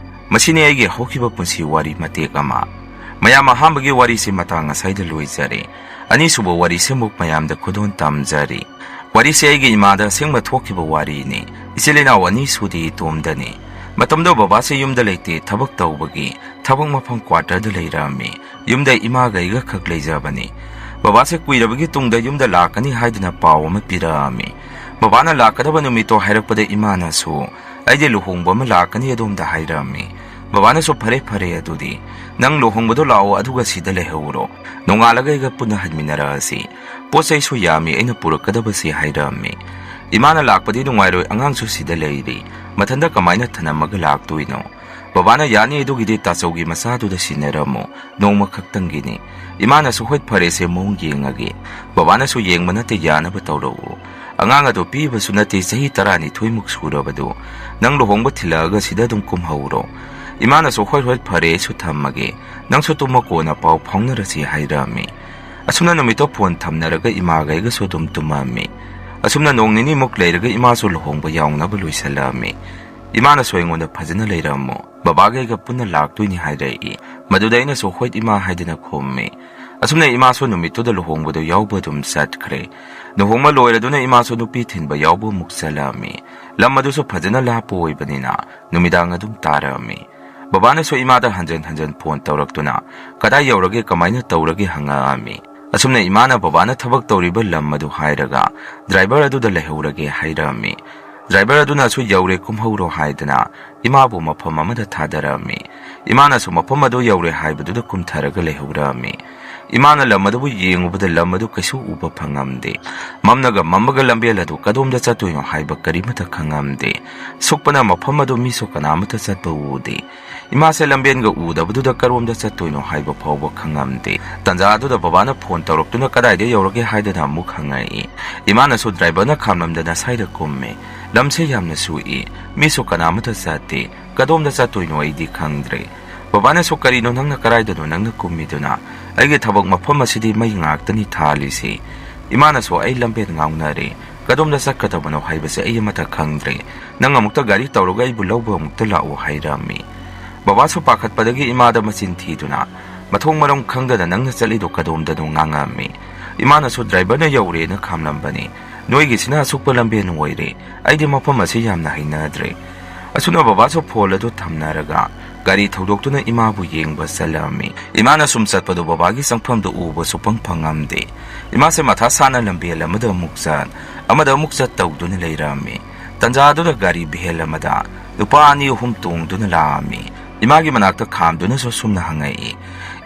ꯃꯁꯤꯅꯤ ꯑꯩꯒꯤ ꯍꯧꯈꯤꯕ ꯄꯨꯟꯁꯤ ꯋꯥꯔꯤ ꯃꯇꯦꯛ ꯑꯃ꯫ ꯃꯌꯥꯝ ꯑꯍꯥꯟꯕꯒꯤ ꯋꯥꯔꯤꯁꯤ ꯃꯇꯥꯡ ꯑꯁꯥꯏꯗ ꯂꯣꯏꯖꯔꯦ꯫ ꯑꯅꯤꯁꯨꯕ ꯋꯥꯔꯤꯁꯤ ꯑꯃꯨꯛ ꯃꯌꯥꯝꯗ ꯈꯨꯗꯣꯜ ꯇꯝꯖꯔꯤ꯫ ꯋꯥꯔꯤꯁꯦ ꯑꯩꯒꯤ ꯏꯃꯥꯗ ꯑꯁꯦꯡꯕ ꯊꯣꯛꯈꯤꯕ ꯋꯥꯔꯤꯅꯤ꯫ ꯏꯆꯤꯜ ꯏꯅꯥꯎ ꯑꯅꯤ ꯁꯨꯗꯤ ꯏꯇꯣꯝꯗꯅꯤ꯫ ꯃꯇꯝꯗꯣ ꯕꯕꯥꯁꯦ ꯌꯨꯝꯗ ꯂꯩꯇꯦ, ꯊꯕꯛ ꯇꯧꯕꯒꯤ ꯊꯕꯛ ꯃꯐꯝ ꯀ꯭ꯋꯥꯇꯔꯗ ꯂꯩꯔꯛꯑꯝꯃꯤ꯫ ꯌꯨꯝꯗ ꯏꯃꯥꯒ ꯑꯩꯒ ꯈꯛ ꯂꯩꯖꯕꯅꯤ꯫ ꯕꯕꯥꯁꯦ ꯀꯨꯏꯔꯕꯒꯤ ꯇꯨꯡꯗ ꯌꯨꯝꯗ ꯂꯥꯛꯀꯅꯤ ꯍꯥꯏꯗꯨꯅ ꯄꯥꯎ ꯑꯃ ꯄꯤꯔꯛꯑꯝꯃꯤ꯫ ꯕꯕꯥꯅ ꯂꯥꯛꯀꯗꯕ ꯅꯨꯃꯤꯠꯇꯣ ꯍꯥꯏꯔꯛꯄꯗ ꯏꯃꯥꯅꯁꯨ ꯑꯩꯗꯤ ꯂꯨꯍꯣꯡꯕ ꯑꯃ ꯂꯥꯛꯀꯅꯤ ꯑꯗꯣꯝꯗ ꯍꯥꯏꯔꯛꯑꯝꯃꯤ꯫ ꯕꯕꯥꯅꯁꯨ "ꯐꯔꯦ, ꯐꯔꯦ, ꯑꯗꯨꯗꯤ ꯅꯪ ꯂꯨꯍꯣꯡꯕꯗꯣ ꯂꯥꯛꯑꯣ, ꯑꯗꯨꯒ ꯁꯤꯗ ꯂꯩꯍꯧꯔꯣ꯫ ꯅꯣꯡꯉꯥꯜꯂꯒ ꯑꯩꯒ ꯄꯨꯟꯅ ꯍꯟꯃꯤꯟꯅꯔꯛꯑꯁꯤ꯫ ꯄꯣꯠ ꯆꯩꯁꯨ ꯌꯥꯝꯃꯤ ꯑꯩꯅ ꯄꯨꯔꯛꯀꯗꯕꯁꯤ" ꯍꯥꯏꯔꯛꯑꯝꯃꯤ꯫ ꯏꯃꯥꯅ "ꯂꯥꯛꯄꯗꯤ ꯅꯨꯡꯉꯥꯏꯔꯣꯏ, ꯑꯉꯥꯡꯁꯨ ꯁꯤꯗ ꯂꯩꯔꯤ, ꯃꯊꯟꯇ ꯀꯃꯥꯏꯅ ꯊꯅꯝꯃꯒ ꯂꯥꯛꯇꯣꯏꯅꯣ?" ꯕꯕꯥꯅ "ꯌꯥꯅꯤ, ꯑꯗꯨꯒꯤꯗꯤ ꯇꯥꯆꯧꯒꯤ ꯃꯆꯥꯗꯨꯗ ꯁꯤꯟꯅꯔꯝꯃꯨ, ꯅꯣꯡꯃ ꯈꯛꯇꯪꯒꯤꯅꯤ"꯫ ꯏꯃꯥꯅꯁꯨ "ꯍꯣꯏ, ꯐꯔꯦꯁꯦ, ꯃꯑꯣꯡ ꯌꯦꯡꯉꯒꯦ"꯫ ꯕꯕꯥꯅꯁꯨ "ꯌꯦꯡꯕ ꯅꯠꯇꯦ, ꯌꯥꯅꯕ ꯇꯧꯔꯛꯎ"꯫ ꯑꯉꯥꯡ ꯑꯗꯨ ꯄꯤꯕꯁꯨ ꯅꯠꯇꯦ, ꯆꯍꯤ ꯇꯔꯥꯅꯤꯊꯣꯏꯃꯨꯛ ꯁꯨꯔꯕꯗꯨ꯫ ꯅꯪ ꯂꯨꯍꯣꯡꯕ ꯊꯤꯜꯂꯛꯑꯒ ꯁꯤꯗ ꯑꯗꯨꯝ ꯀꯨꯝꯍꯧꯔꯣ꯫ ꯏꯃꯥꯅꯁꯨ, "ꯍꯣꯏ, ꯍꯣꯏ, ꯐꯔꯦ, ꯑꯩꯁꯨ ꯊꯝꯃꯒꯦ꯫ ꯅꯪꯁꯨ ꯇꯨꯝꯃꯣ, ꯀꯣꯟꯅ ꯄꯥꯎ ꯐꯥꯎꯅꯔꯁꯤ" ꯍꯥꯏꯔꯛꯑꯝꯃꯤ꯫ ꯑꯁꯨꯝꯅ ꯅꯨꯃꯤꯠꯇꯣ ꯐꯣꯟ ꯊꯝꯅꯔꯒ ꯏꯃꯥꯒ ꯑꯩꯒꯁꯨ ꯑꯗꯨꯝ ꯇꯨꯝꯃꯝꯃꯤ꯫ ꯑꯁꯨꯝꯅ ꯅꯣꯡ ꯅꯤꯅꯤꯃꯨꯛ ꯂꯩꯔꯒ ꯏꯃꯥꯁꯨ ꯂꯨꯍꯣꯡꯕ ꯌꯥꯎꯅꯕ ꯂꯣꯏꯁꯤꯜꯂꯛꯑꯝꯃꯤ꯫ ꯏꯃꯥꯅꯁꯨ ꯑꯩꯉꯣꯟꯗ "ꯐꯖꯅ ꯂꯩꯔꯝꯃꯣ, ꯕꯕꯥꯒ ꯑꯩꯒ ꯄꯨꯟꯅ ꯂꯥꯛꯇꯣꯏꯅꯤ" ꯍꯥꯏꯔꯛꯏ꯫ ꯃꯗꯨꯗ ꯑꯩꯅꯁꯨ "ꯍꯣꯏ ꯏꯃꯥ" ꯍꯥꯏꯗꯅ ꯈꯨꯝꯃꯤ꯫ ꯑꯁꯨꯝꯅ ꯏꯃꯥꯁꯨ ꯅꯨꯃꯤꯠꯇꯨꯗ ꯂꯨꯍꯣꯡꯕꯗꯣ ꯌꯥꯎꯕ ꯑꯗꯨꯝ ꯆꯠꯈ꯭ꯔꯦ꯫ ꯂꯨꯍꯣꯡꯕ ꯂꯣꯏꯔꯗꯨꯅ ꯏꯃꯥꯁꯨ ꯅꯨꯄꯤ ꯊꯤꯟꯕ ꯌꯥꯎꯕ ꯑꯃꯨꯛ ꯆꯠꯂꯛꯑꯝꯃꯤ꯫ ꯂꯝ ꯑꯗꯨꯁꯨ ꯐꯖꯅ ꯂꯥꯞꯄ ꯑꯣꯏꯕꯅꯤꯅ ꯅꯨꯃꯤꯗꯥꯡ ꯑꯗꯨꯝ ꯇꯥꯔꯛꯑꯝꯃꯤ꯫ ꯕꯕꯥꯅꯁꯨ ꯏꯃꯥꯗ ꯍꯟꯖꯟ ꯍꯟꯖꯟ ꯐꯣꯟ ꯇꯧꯔꯛꯇꯨꯅ, "ꯀꯗꯥꯏ ꯌꯧꯔꯒꯦ, ꯀꯃꯥꯏꯅ ꯇꯧꯔꯒꯦ?" ꯍꯪꯉꯛꯑꯝꯃꯤ꯫ ꯑꯁꯨꯝꯅ ꯏꯃꯥꯅ ꯕꯕꯥꯅ ꯊꯕꯛ ꯇꯧꯔꯤꯕ ꯂꯝ ꯑꯗꯨ ꯍꯥꯏꯔꯒ, "ꯗ꯭ꯔꯥꯏꯚꯔ ꯑꯗꯨꯗ ꯂꯩꯍꯧꯔꯒꯦ" ꯍꯥꯏꯔꯛꯑꯝꯃꯤ꯫ ꯗ꯭ꯔꯥꯏꯚꯔ ꯑꯗꯨꯅꯁꯨ "ꯌꯧꯔꯦ, ꯀꯨꯝꯍꯧꯔꯣ" ꯍꯥꯏꯗꯅ ꯏꯃꯥꯕꯨ ꯃꯐꯝ ꯑꯃꯗ ꯊꯥꯗꯔꯛꯑꯝꯃꯤ꯫ ꯏꯃꯥꯅꯁꯨ ꯃꯐꯝ ꯑꯗꯨ ꯌꯧꯔꯦ ꯍꯥꯏꯕꯗꯨꯗ ꯀꯨꯝꯊꯔꯒ ꯂꯩꯍꯧꯔꯛꯑꯝꯃꯤ꯫ ꯏꯃꯥꯅ ꯂꯝ ꯑꯗꯨꯕꯨ ꯌꯦꯡꯉꯨꯕꯗ ꯂꯝ ꯑꯗꯨ ꯀꯩꯁꯨ ꯎꯕ ꯐꯪꯉꯝꯗꯦ꯫ ꯃꯝꯅꯒ ꯃꯝꯕꯒ ꯂꯝꯕꯦꯜ ꯑꯗꯨ ꯀꯗꯣꯝꯗ ꯆꯠꯇꯣꯏꯅꯣ ꯍꯥꯏꯕ ꯀꯔꯤꯃꯠꯇ ꯈꯪꯉꯝꯗꯦ꯫ ꯁꯨꯛꯄꯅ ꯃꯐꯝ ꯑꯗꯨ ꯃꯤꯁꯨ ꯀꯅꯥꯃꯠꯇ ꯆꯠꯄ ꯎꯗꯦ꯫ ꯏꯃꯥꯁꯦ ꯂꯝꯕꯦꯟꯒ ꯎꯗꯕꯗꯨꯗ ꯀꯔꯣꯝꯗ ꯆꯠꯇꯣꯏꯅꯣ ꯍꯥꯏꯕ ꯐꯥꯎꯕ ꯈꯪꯉꯝꯗꯦ꯫ ꯇꯟꯖꯥ ꯑꯗꯨꯗ ꯕꯕꯥꯅ ꯐꯣꯟ ꯇꯧꯔꯛꯇꯨꯅ "ꯀꯗꯥꯏꯗ ꯌꯧꯔꯒꯦ?" ꯍꯥꯏꯗꯨꯅ ꯑꯃꯨꯛ ꯍꯪꯉꯛꯏ꯫ ꯏꯃꯥꯅꯁꯨ ꯗ꯭ꯔꯥꯏꯚꯔꯅ ꯈꯥꯝꯂꯝꯗꯅ ꯁ꯭ꯋꯥꯏꯗ ꯀꯨꯝꯃꯦ꯫ ꯂꯝꯁꯦ ꯌꯥꯝꯅ ꯁꯨꯛꯏ, ꯃꯤꯁꯨ ꯀꯅꯥꯃꯠꯇ ꯆꯠꯇꯦ, ꯀꯗꯣꯝꯗ ꯆꯠꯇꯣꯏꯅꯣ ꯑꯩꯗꯤ ꯈꯪꯗ꯭ꯔꯦ꯫ ꯕꯕꯥꯅꯁꯨ "ꯀꯔꯤꯅꯣ ꯅꯪꯅ, ꯀꯗꯥꯏꯗꯅꯣ ꯅꯪꯅ ꯀꯨꯝꯃꯤꯗꯨꯅ? ꯑꯩꯒꯤ ꯊꯕꯛ ꯃꯐꯝ ꯑꯁꯤꯗꯤ ꯃꯩ ꯉꯥꯛꯇꯅꯤ ꯊꯥꯜꯂꯤꯁꯤ"꯫ ꯏꯃꯥꯅꯁꯨ "ꯑꯩ ꯂꯝꯕꯦꯟ ꯉꯥꯎꯅꯔꯦ, ꯀꯗꯣꯝꯗ ꯆꯠꯀꯗꯕꯅꯣ ꯍꯥꯏꯕꯁꯦ ꯑꯩ ꯑꯃꯠꯇ ꯈꯪꯗ꯭ꯔꯦ, ꯅꯪ ꯑꯃꯨꯛꯇ ꯒꯥꯔꯤ ꯇꯧꯔꯒ ꯑꯩꯕꯨ ꯂꯧꯕ ꯑꯃꯨꯛꯇ ꯂꯥꯛꯑꯣ" ꯍꯥꯏꯔꯝꯃꯤ꯫ ꯕꯕꯥꯁꯨ ꯄꯥꯈꯠꯄꯗꯒꯤ ꯏꯃꯥꯗ ꯃꯆꯤꯟ ꯊꯤꯗꯨꯅ, "ꯃꯊꯣꯡ ꯃꯔꯝ ꯈꯪꯗꯅ ꯅꯪꯅ ꯆꯠꯂꯤꯗꯣ ꯀꯗꯣꯝꯗꯅꯣ?" ꯉꯥꯡꯉꯛꯑꯝꯃꯤ꯫ ꯏꯃꯥꯅꯁꯨ "ꯗ꯭ꯔꯥꯏꯚꯔꯅ ꯌꯧꯔꯦꯅ ꯈꯥꯝꯂꯝꯕꯅꯤ, ꯅꯣꯏꯒꯤꯁꯤꯅ ꯑꯁꯨꯛꯄ ꯂꯝꯕꯦꯟ ꯑꯣꯏꯔꯦ, ꯑꯩꯗꯤ ꯃꯐꯝ ꯑꯁꯤ ꯌꯥꯝꯅ ꯍꯩꯅꯗ꯭ꯔꯦ"꯫ ꯑꯁꯨꯝꯅ ꯕꯕꯥꯁꯨ ꯐꯣꯟ ꯑꯗꯨ ꯊꯝꯅꯔꯒ ꯒꯥꯔꯤ ꯊꯧꯗꯣꯛꯇꯨꯅ ꯏꯃꯥꯕꯨ ꯌꯦꯡꯕ ꯆꯠꯂꯝꯃꯤ꯫ ꯏꯃꯥꯅ ꯁꯨꯝ ꯆꯠꯄꯗꯨ ꯕꯕꯥꯒꯤ ꯆꯪꯐꯝꯗꯨ ꯎꯕ ꯁꯨꯛꯐꯪ ꯐꯪꯉꯝꯗꯦ꯫ ꯏꯃꯥꯁꯦ ꯃꯊꯥ ꯁꯥꯅ ꯂꯝꯕꯦꯜ ꯑꯃꯗ ꯑꯃꯨꯛ ꯆꯠ, ꯑꯃꯗ ꯑꯃꯨꯛ ꯆꯠ ꯇꯧꯗꯨꯅ ꯂꯩꯔꯝꯃꯤ꯫ ꯇꯟꯖꯥ ꯑꯗꯨꯗ ꯒꯥꯔꯤ ꯚꯦꯟ ꯑꯃꯗ ꯅꯨꯄꯥ ꯑꯅꯤ ꯑꯍꯨꯝ ꯇꯣꯡꯗꯨꯅ ꯂꯥꯛꯑꯝꯃꯤ꯫ ꯏꯃꯥꯒꯤ ꯃꯅꯥꯛꯇ ꯈꯥꯝꯗꯨꯅꯁꯨ ꯁꯨꯝꯅ ꯍꯪꯉꯛꯏ,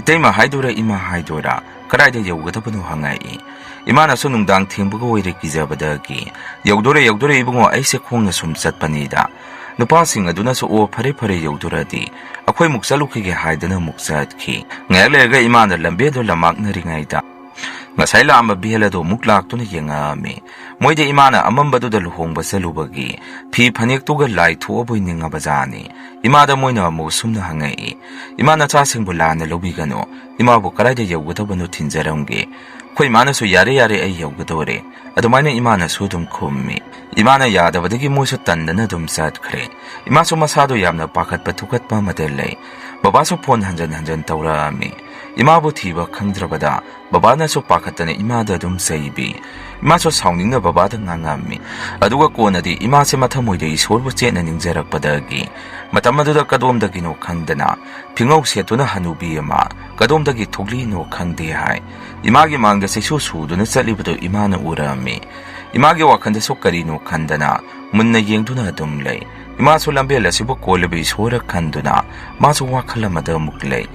"ꯏꯇꯩꯃ ꯍꯥꯏꯗꯣꯏꯔꯥ, ꯏꯃꯥ ꯍꯥꯏꯗꯣꯏꯔꯥ, ꯀꯗꯥꯏꯗ ꯌꯧꯒꯗꯕꯅꯣ?" ꯍꯪꯉꯛꯏ꯫ ꯏꯃꯥꯅꯁꯨ "ꯅꯨꯡꯗꯥꯡ ꯊꯦꯡꯕꯒ ꯑꯣꯏꯔꯦ, ꯀꯤꯖꯕꯗꯒꯤ"꯫ "ꯌꯧꯗꯣꯔꯦ, ꯌꯧꯗꯣꯔꯦ ꯏꯕꯨꯡꯉꯣ, ꯑꯩꯁꯦ ꯈꯣꯡꯅ ꯁꯨꯝ ꯆꯠꯄꯅꯤꯗ"꯫ ꯅꯨꯄꯥꯁꯤꯡ ꯑꯗꯨꯅꯁꯨ "ꯑꯣ, ꯐꯔꯦ ꯐꯔꯦ, ꯌꯧꯗꯣꯔꯗꯤ ꯑꯩꯈꯣꯏ ꯑꯃꯨꯛ ꯆꯠꯂꯨꯈꯤꯒꯦ" ꯍꯥꯏꯗꯨꯅ ꯑꯃꯨꯛ ꯆꯠꯈꯤ꯫ ꯉꯥꯏꯍꯥꯛ ꯂꯩꯔꯒ ꯏꯃꯥꯅ ꯂꯝꯕꯦꯜꯗꯨ ꯂꯝꯃꯥꯛꯅꯔꯤꯉꯩꯗ ꯉꯁꯥꯏ ꯂꯥꯛꯑꯝꯕ ꯚꯦꯜ ꯑꯗꯨ ꯑꯃꯨꯛ ꯂꯥꯛꯇꯨꯅ ꯌꯦꯡꯉꯛꯑꯝꯃꯤ꯫ ꯃꯣꯏꯗꯤ ꯏꯃꯥꯅ ꯑꯃꯝꯕꯗꯨꯗ ꯂꯨꯍꯣꯡꯕ ꯆꯠꯂꯨꯕꯒꯤ ꯐꯤ ꯐꯅꯦꯛꯇꯨꯒ ꯂꯥꯏ ꯊꯣꯛꯑꯕꯣꯏ ꯅꯤꯡꯉꯕꯖꯥꯠꯅꯤ꯫ ꯏꯃꯥꯗ ꯃꯣꯏꯅ ꯑꯃꯨꯛ ꯁꯨꯝꯅ ꯍꯪꯉꯛꯏ, "ꯏꯃꯥ, ꯅꯆꯥꯁꯤꯡꯕꯨ ꯂꯥꯟꯅ ꯂꯧꯕꯤꯒꯅꯨ꯫ ꯏꯃꯥꯕꯨ ꯀꯗꯥꯏꯗ ꯌꯧꯒꯗꯕꯅꯣ ꯊꯤꯟꯖꯔꯝꯒꯦ꯫" ꯑꯩꯈꯣꯏ ꯏꯃꯥꯅꯁꯨ, "ꯌꯥꯔꯦ, ꯌꯥꯔꯦ, ꯑꯩ ꯌꯧꯒꯗꯧꯔꯦ꯫" ꯑꯗꯨꯃꯥꯏꯅ ꯏꯃꯥꯅꯁꯨ ꯑꯗꯨꯝ ꯈꯨꯝꯃꯤ꯫ ꯏꯃꯥꯅ ꯌꯥꯗꯕꯗꯒꯤ ꯃꯣꯏꯁꯨ ꯇꯟꯗꯅ ꯑꯗꯨꯝ ꯆꯠꯈ꯭ꯔꯦ꯫ ꯏꯃꯥꯁꯨ ꯃꯁꯥꯗꯣ ꯌꯥꯝꯅ ꯄꯥꯈꯠꯄ ꯊꯨꯀꯠꯄ ꯑꯃꯗ ꯂꯩ꯫ ꯕꯕꯥꯁꯨ ꯐꯣꯟ ꯍꯟꯖꯟ ꯍꯟꯖꯟ ꯇꯧꯔꯛꯑꯝꯃꯤ꯫ ꯏꯃꯥꯕꯨ ꯊꯤꯕ ꯈꯪꯗ꯭ꯔꯕꯗ ꯕꯕꯥꯅꯁꯨ ꯄꯥꯈꯠꯇꯅ ꯏꯃꯥꯗ ꯑꯗꯨꯝ ꯆꯩꯕꯤ꯫ ꯏꯃꯥꯁꯨ ꯁꯥꯎꯅꯤꯡꯅ ꯕꯕꯥꯗ ꯉꯥꯡꯉꯝꯃꯤ꯫ ꯑꯗꯨꯒ ꯀꯣꯟꯅꯗꯤ ꯏꯃꯥꯁꯦ ꯃꯊꯃꯣꯏꯗ ꯏꯁꯣꯔꯕꯨ ꯆꯦꯠꯅ ꯅꯤꯡꯖꯔꯛꯄꯗꯒꯤ ꯃꯇꯝ ꯑꯗꯨꯗ ꯀꯗꯣꯝꯗꯒꯤꯅꯣ ꯈꯪꯗꯅ ꯐꯤꯉꯧ ꯁꯦꯠꯇꯨꯅ ꯍꯅꯨꯕꯤ ꯑꯃ ꯀꯗꯣꯝꯗꯒꯤ ꯊꯣꯛꯂꯤꯅꯣ ꯈꯪꯗꯦ ꯍꯥꯏ꯫ ꯏꯃꯥꯒꯤ ꯃꯥꯡꯗ ꯆꯩꯁꯨ ꯁꯨꯗꯨꯅ ꯆꯠꯂꯤꯕꯗꯨ ꯏꯃꯥꯅ ꯎꯔꯝꯃꯤ꯫ ꯏꯃꯥꯒꯤ ꯋꯥꯈꯜꯗꯁꯨ ꯀꯔꯤꯅꯣ ꯈꯟꯗꯅ ꯃꯨꯟꯅ ꯌꯦꯡꯗꯨꯅ ꯑꯗꯨꯝ ꯂꯩ꯫ ꯏꯃꯥꯁꯨ ꯂꯝꯕꯦꯜ ꯑꯁꯤꯕꯨ ꯀꯣꯜꯂꯤꯕ ꯏꯁꯣꯔ ꯈꯟꯗꯨꯅ ꯃꯥꯁꯨ ꯋꯥꯈꯜ ꯑꯃꯗ ꯑꯃꯨꯛ ꯂꯩ꯫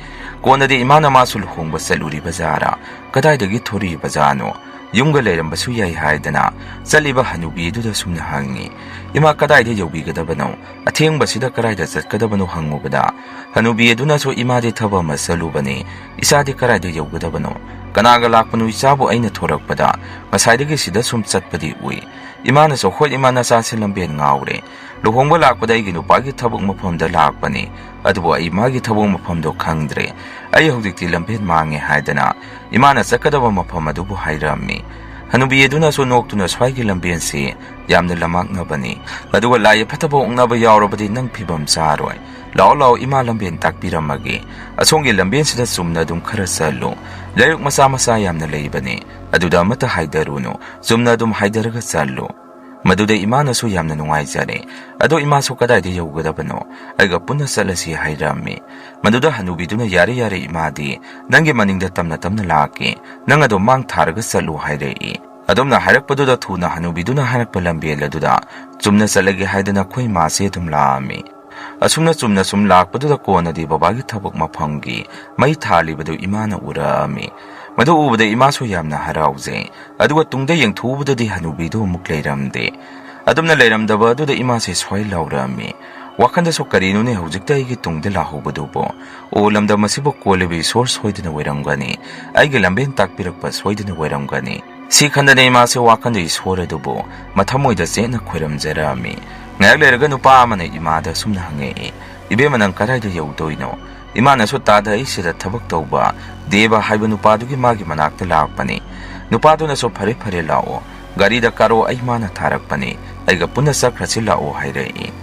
ꯀꯣꯟꯅꯗꯤ ꯏꯃꯥꯅ ꯃꯥꯁꯨ ꯂꯨꯍꯣꯡꯕ ꯆꯠꯂꯨꯔꯤꯕ ꯖꯥꯔꯥ, ꯀꯗꯥꯏꯗꯒꯤ ꯊꯣꯔꯛꯏꯕ ꯖꯥꯠꯅꯣ? ꯌꯨꯝꯒ ꯂꯩꯔꯝꯕꯁꯨ ꯌꯥꯏ ꯍꯥꯏꯗꯅ ꯆꯠꯂꯤꯕ ꯍꯅꯨꯕꯤ ꯑꯗꯨꯗ ꯁꯨꯝꯅ ꯍꯪꯉꯤ, "ꯏꯃꯥ, ꯀꯗꯥꯏꯗ ꯌꯧꯕꯤꯒꯗꯕꯅꯣ? ꯑꯊꯦꯡꯕꯁꯤꯗ ꯀꯗꯥꯏꯗ ꯆꯠꯀꯗꯕꯅꯣ?" ꯍꯪꯉꯨꯕꯗ ꯍꯅꯨꯕꯤ ꯑꯗꯨꯅꯁꯨ, "ꯏꯃꯥꯗꯤ ꯊꯕꯛ ꯑꯃ ꯆꯠꯂꯨꯕꯅꯤ, ꯏꯆꯥꯗꯤ ꯀꯗꯥꯏꯗ ꯌꯧꯒꯗꯕꯅꯣ? ꯀꯅꯥꯒ ꯂꯥꯛꯄꯅꯣ? ꯏꯆꯥꯕꯨ ꯑꯩꯅ ꯊꯣꯔꯛꯄꯗ ꯉꯁꯥꯏꯗꯒꯤ ꯁꯤꯗ ꯁꯨꯝ ꯆꯠꯄꯗꯤ ꯎꯏ꯫" ꯏꯃꯥꯅꯁꯨ, "ꯍꯣꯏ ꯏꯃꯥ, ꯅꯆꯥꯁꯤ ꯂꯝꯕꯦꯟ ꯉꯥꯎꯔꯦ꯫ ꯂꯨꯍꯣꯡꯕ ꯂꯥꯛꯄꯗ ꯑꯩꯒꯤ ꯅꯨꯄꯥꯒꯤ ꯊꯕꯛ ꯃꯐꯝꯗ ꯂꯥꯛꯄꯅꯤ, ꯑꯗꯨꯕꯨ ꯑꯩ ꯃꯥꯒꯤ ꯊꯕꯛ ꯃꯐꯝꯗꯣ ꯈꯪꯗ꯭ꯔꯦ꯫ ꯑꯩ ꯍꯧꯖꯤꯛꯇꯤ ꯂꯝꯕꯦꯟ ꯃꯥꯡꯉꯦ" ꯍꯥꯏꯗꯅ ꯏꯃꯥꯅ ꯆꯠꯀꯗꯕ ꯃꯐꯝ ꯑꯗꯨꯕꯨ ꯍꯥꯏꯔꯝꯃꯤ꯫ ꯍꯅꯨꯕꯤ ꯑꯗꯨꯅꯁꯨ ꯅꯣꯛꯇꯨꯅ, "ꯁ꯭ꯋꯥꯏꯒꯤ ꯂꯝꯕꯦꯟꯁꯤ ꯌꯥꯝꯅ ꯂꯝꯃꯥꯡꯅꯕꯅꯤ, ꯑꯗꯨꯒ ꯂꯥꯏ ꯑꯐꯠꯇꯕ ꯑꯣꯛꯅꯕ ꯌꯥꯎꯔꯕꯗꯤ ꯅꯪ ꯐꯤꯕꯝ ꯆꯥꯔꯣꯏ꯫ ꯂꯥꯛꯑꯣ ꯂꯥꯛꯑꯣ, ꯏꯃꯥ ꯂꯝꯕꯦꯟ ꯇꯥꯛꯄꯤꯔꯝꯃꯒꯦ꯫ ꯑꯁꯣꯝꯒꯤ ꯂꯝꯕꯦꯟꯁꯤꯗ ꯆꯨꯝꯅ ꯑꯗꯨꯝ ꯈꯔ ꯆꯠꯂꯨ꯫ ꯂꯩꯔꯛ ꯃꯆꯥ ꯃꯆꯥ ꯌꯥꯝꯅ ꯂꯩꯕꯅꯤ, ꯑꯗꯨꯗ ꯑꯃꯠꯇ ꯍꯥꯏꯗꯔꯨꯅꯨ, ꯆꯨꯝꯅ ꯑꯗꯨꯝ ꯍꯥꯏꯗꯔꯒ ꯆꯠꯂꯨ꯫" ꯃꯗꯨꯗ ꯏꯃꯥꯅꯁꯨ ꯌꯥꯝꯅ ꯅꯨꯡꯉꯥꯏꯖꯔꯦ꯫ "ꯑꯗꯣ ꯏꯃꯥꯁꯨ ꯀꯗꯥꯏꯗ ꯌꯧꯒꯗꯕꯅꯣ? ꯑꯩꯒ ꯄꯨꯟꯅ ꯆꯠꯂꯁꯤ" ꯍꯥꯏꯔꯝꯃꯤ꯫ ꯃꯗꯨꯗ ꯍꯅꯨꯕꯤꯗꯨꯅ, "ꯌꯥꯔꯦ ꯌꯥꯔꯦ ꯏꯃꯥꯗꯤ, ꯅꯪꯒꯤ ꯃꯅꯤꯡꯗ ꯇꯞꯅ ꯇꯞꯅ ꯂꯥꯛꯀꯦ꯫ ꯅꯪ ꯑꯗꯨꯝ ꯃꯥꯡ ꯊꯥꯔꯒ ꯆꯠꯂꯨ" ꯍꯥꯏꯔꯛꯏ꯫ ꯑꯗꯨꯝꯅ ꯍꯥꯏꯔꯛꯄꯗꯨꯗ ꯊꯨꯅ ꯍꯅꯨꯕꯤꯗꯨꯅ ꯍꯥꯏꯔꯛꯄ ꯂꯝꯕꯦꯜ ꯑꯗꯨꯗ ꯆꯨꯝꯅ ꯆꯠꯂꯒꯦ ꯍꯥꯏꯗꯅ ꯑꯩꯈꯣꯏ ꯏꯃꯥꯁꯦ ꯑꯗꯨꯝ ꯂꯥꯛꯑꯝꯃꯤ꯫ ꯑꯁꯨꯝꯅ ꯆꯨꯝꯅ ꯁꯨꯝ ꯂꯥꯛꯄꯗꯨꯗ ꯀꯣꯟꯅꯗꯤ ꯕꯕꯥꯒꯤ ꯊꯕꯛ ꯃꯐꯝꯒꯤ ꯃꯩ ꯊꯥꯜꯂꯤꯕꯗꯨ ꯏꯃꯥꯅ ꯎꯔꯛꯑꯝꯃꯤ꯫ ꯃꯗꯨ ꯎꯕꯗ ꯏꯃꯥꯁꯨ ꯌꯥꯝꯅ ꯍꯔꯥꯎꯖꯩ꯫ ꯑꯗꯨꯒ ꯇꯨꯡꯗ ꯌꯦꯡꯊꯣꯛꯎꯕꯗꯗꯤ ꯍꯅꯨꯕꯤꯗꯨ ꯑꯃꯨꯛ ꯂꯩꯔꯝꯗꯦ꯫ ꯑꯗꯨꯝꯅ ꯂꯩꯔꯝꯗꯕ ꯑꯗꯨꯗ ꯏꯃꯥꯁꯦ ꯁ꯭ꯋꯥꯏ ꯂꯥꯎꯔꯛꯑꯝꯃꯤ꯫ ꯋꯥꯈꯜꯗꯁꯨ ꯀꯔꯤꯅꯣꯅꯦ ꯍꯧꯖꯤꯛꯇ ꯑꯩꯒꯤ ꯇꯨꯡꯗ ꯂꯥꯛꯍꯧꯕꯗꯨꯕꯣ? ꯑꯣ, ꯂꯝꯗꯝ ꯑꯁꯤꯕꯨ ꯀꯣꯜꯂꯤꯕ ꯏꯁꯣꯔ ꯁꯣꯏꯗꯅ ꯑꯣꯏꯔꯝꯒꯅꯤ, ꯑꯩꯒꯤ ꯂꯝꯕꯦꯟ ꯇꯥꯛꯄꯤꯔꯛꯄ ꯁꯣꯏꯗꯅ ꯑꯣꯏꯔꯝꯒꯅꯤ꯫ ꯁꯤ ꯈꯟꯗꯅ ꯏꯃꯥꯁꯦ ꯋꯥꯈꯜꯗ ꯏꯁꯣꯔ ꯑꯗꯨꯕꯨ ꯃꯊꯃꯣꯏꯗ ꯆꯦꯠꯅ ꯈꯣꯏꯔꯝꯖꯔꯛꯑꯝꯃꯤ꯫ ꯉꯥꯏꯍꯥꯛ ꯂꯩꯔꯒ ꯅꯨꯄꯥ ꯑꯃꯅ ꯏꯃꯥꯗ ꯑꯁꯨꯝꯅ ꯍꯪꯉꯛꯏ, "ꯏꯕꯦꯝꯃ, ꯅꯪ ꯀꯗꯥꯏꯗ ꯌꯧꯗꯣꯏꯅꯣ?" ꯏꯃꯥꯅꯁꯨ, "ꯇꯥꯗ, ꯑꯩ ꯁꯤꯗ ꯊꯕꯛ ꯇꯧꯕ ꯗꯦꯕ ꯍꯥꯏꯕ ꯅꯨꯄꯥꯗꯨꯒꯤ ꯃꯥꯒꯤ ꯃꯅꯥꯛꯇ ꯂꯥꯛꯄꯅꯤ꯫" ꯅꯨꯄꯥꯗꯨꯅꯁꯨ, "ꯐꯔꯦ, ꯐꯔꯦ, ꯂꯥꯛꯑꯣ, ꯒꯥꯔꯤꯗ ꯀꯥꯔꯣ, ꯑꯩ ꯃꯥꯅ ꯊꯥꯔꯛꯄꯅꯤ, ꯑꯩꯒ ꯄꯨꯟꯅ ꯆꯠꯈ꯭ꯔꯁꯤ ꯂꯥꯛꯑꯣ" ꯍꯥꯏꯔꯛꯏ꯫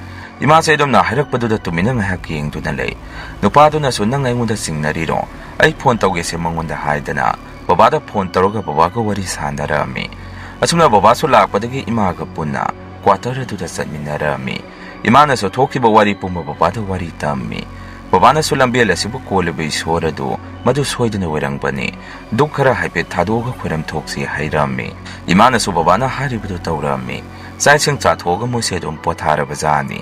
ꯏꯃꯥꯁꯦ ꯑꯗꯨꯝꯅ ꯍꯥꯏꯔꯛꯄꯗꯨꯗ ꯇꯨꯃꯤꯟꯅ ꯉꯥꯏꯍꯥꯛ ꯌꯦꯡꯗꯨꯅ ꯂꯩ꯫ ꯅꯨꯄꯥꯗꯨꯅꯁꯨ, "ꯅꯪ ꯑꯩꯉꯣꯟꯗ ꯆꯤꯡꯅꯔꯤꯔꯣ? ꯑꯩ ꯐꯣꯟ ꯇꯧꯒꯦꯁꯦ ꯃꯉꯣꯟꯗ" ꯍꯥꯏꯗꯅ ꯕꯕꯥꯗ ꯐꯣꯟ ꯇꯧꯔꯒ ꯕꯕꯥꯒ ꯋꯥꯔꯤ ꯁꯥꯟꯅꯔꯛꯑꯝꯃꯤ꯫ ꯑꯁꯨꯝꯅ ꯕꯕꯥꯁꯨ ꯂꯥꯛꯄꯗꯒꯤ ꯏꯃꯥꯒ ꯄꯨꯟꯅ ꯀ꯭ꯋꯥꯇꯔ ꯑꯗꯨꯗ ꯆꯠꯃꯤꯟꯅꯔꯛꯑꯝꯃꯤ꯫ ꯏꯃꯥꯅꯁꯨ ꯊꯣꯛꯈꯤꯕ ꯋꯥꯔꯤ ꯄꯨꯝꯕ ꯕꯕꯥꯗ ꯋꯥꯔꯤ ꯇꯝꯃꯤ꯫ ꯕꯕꯥꯅꯁꯨ ꯂꯝꯕꯦꯜ ꯑꯁꯤꯕꯨ ꯀꯣꯜꯂꯤꯕ ꯏꯁꯣꯔ ꯑꯗꯨ ꯃꯗꯨ ꯁꯣꯏꯗꯅ ꯑꯣꯏꯔꯝꯒꯅꯤ꯫ ꯙꯨꯞ ꯈꯔ ꯍꯥꯏꯐꯦꯠ ꯊꯥꯗꯣꯛꯑꯒ ꯈꯣꯏꯔꯝ ꯊꯣꯛꯁꯤ ꯍꯥꯏꯔꯝꯃꯤ꯫ ꯏꯃꯥꯅꯁꯨ ꯕꯕꯥꯅ ꯍꯥꯏꯔꯤꯕꯗꯨ ꯇꯧꯔꯝꯃꯤ꯫ ꯆꯥꯛ ꯏꯁꯤꯡ ꯆꯥꯊꯣꯛꯑꯒ ꯃꯣꯏꯁꯦ ꯑꯗꯨꯝ ꯄꯣꯊꯥꯔꯕ ꯖꯥꯠꯅꯤ꯫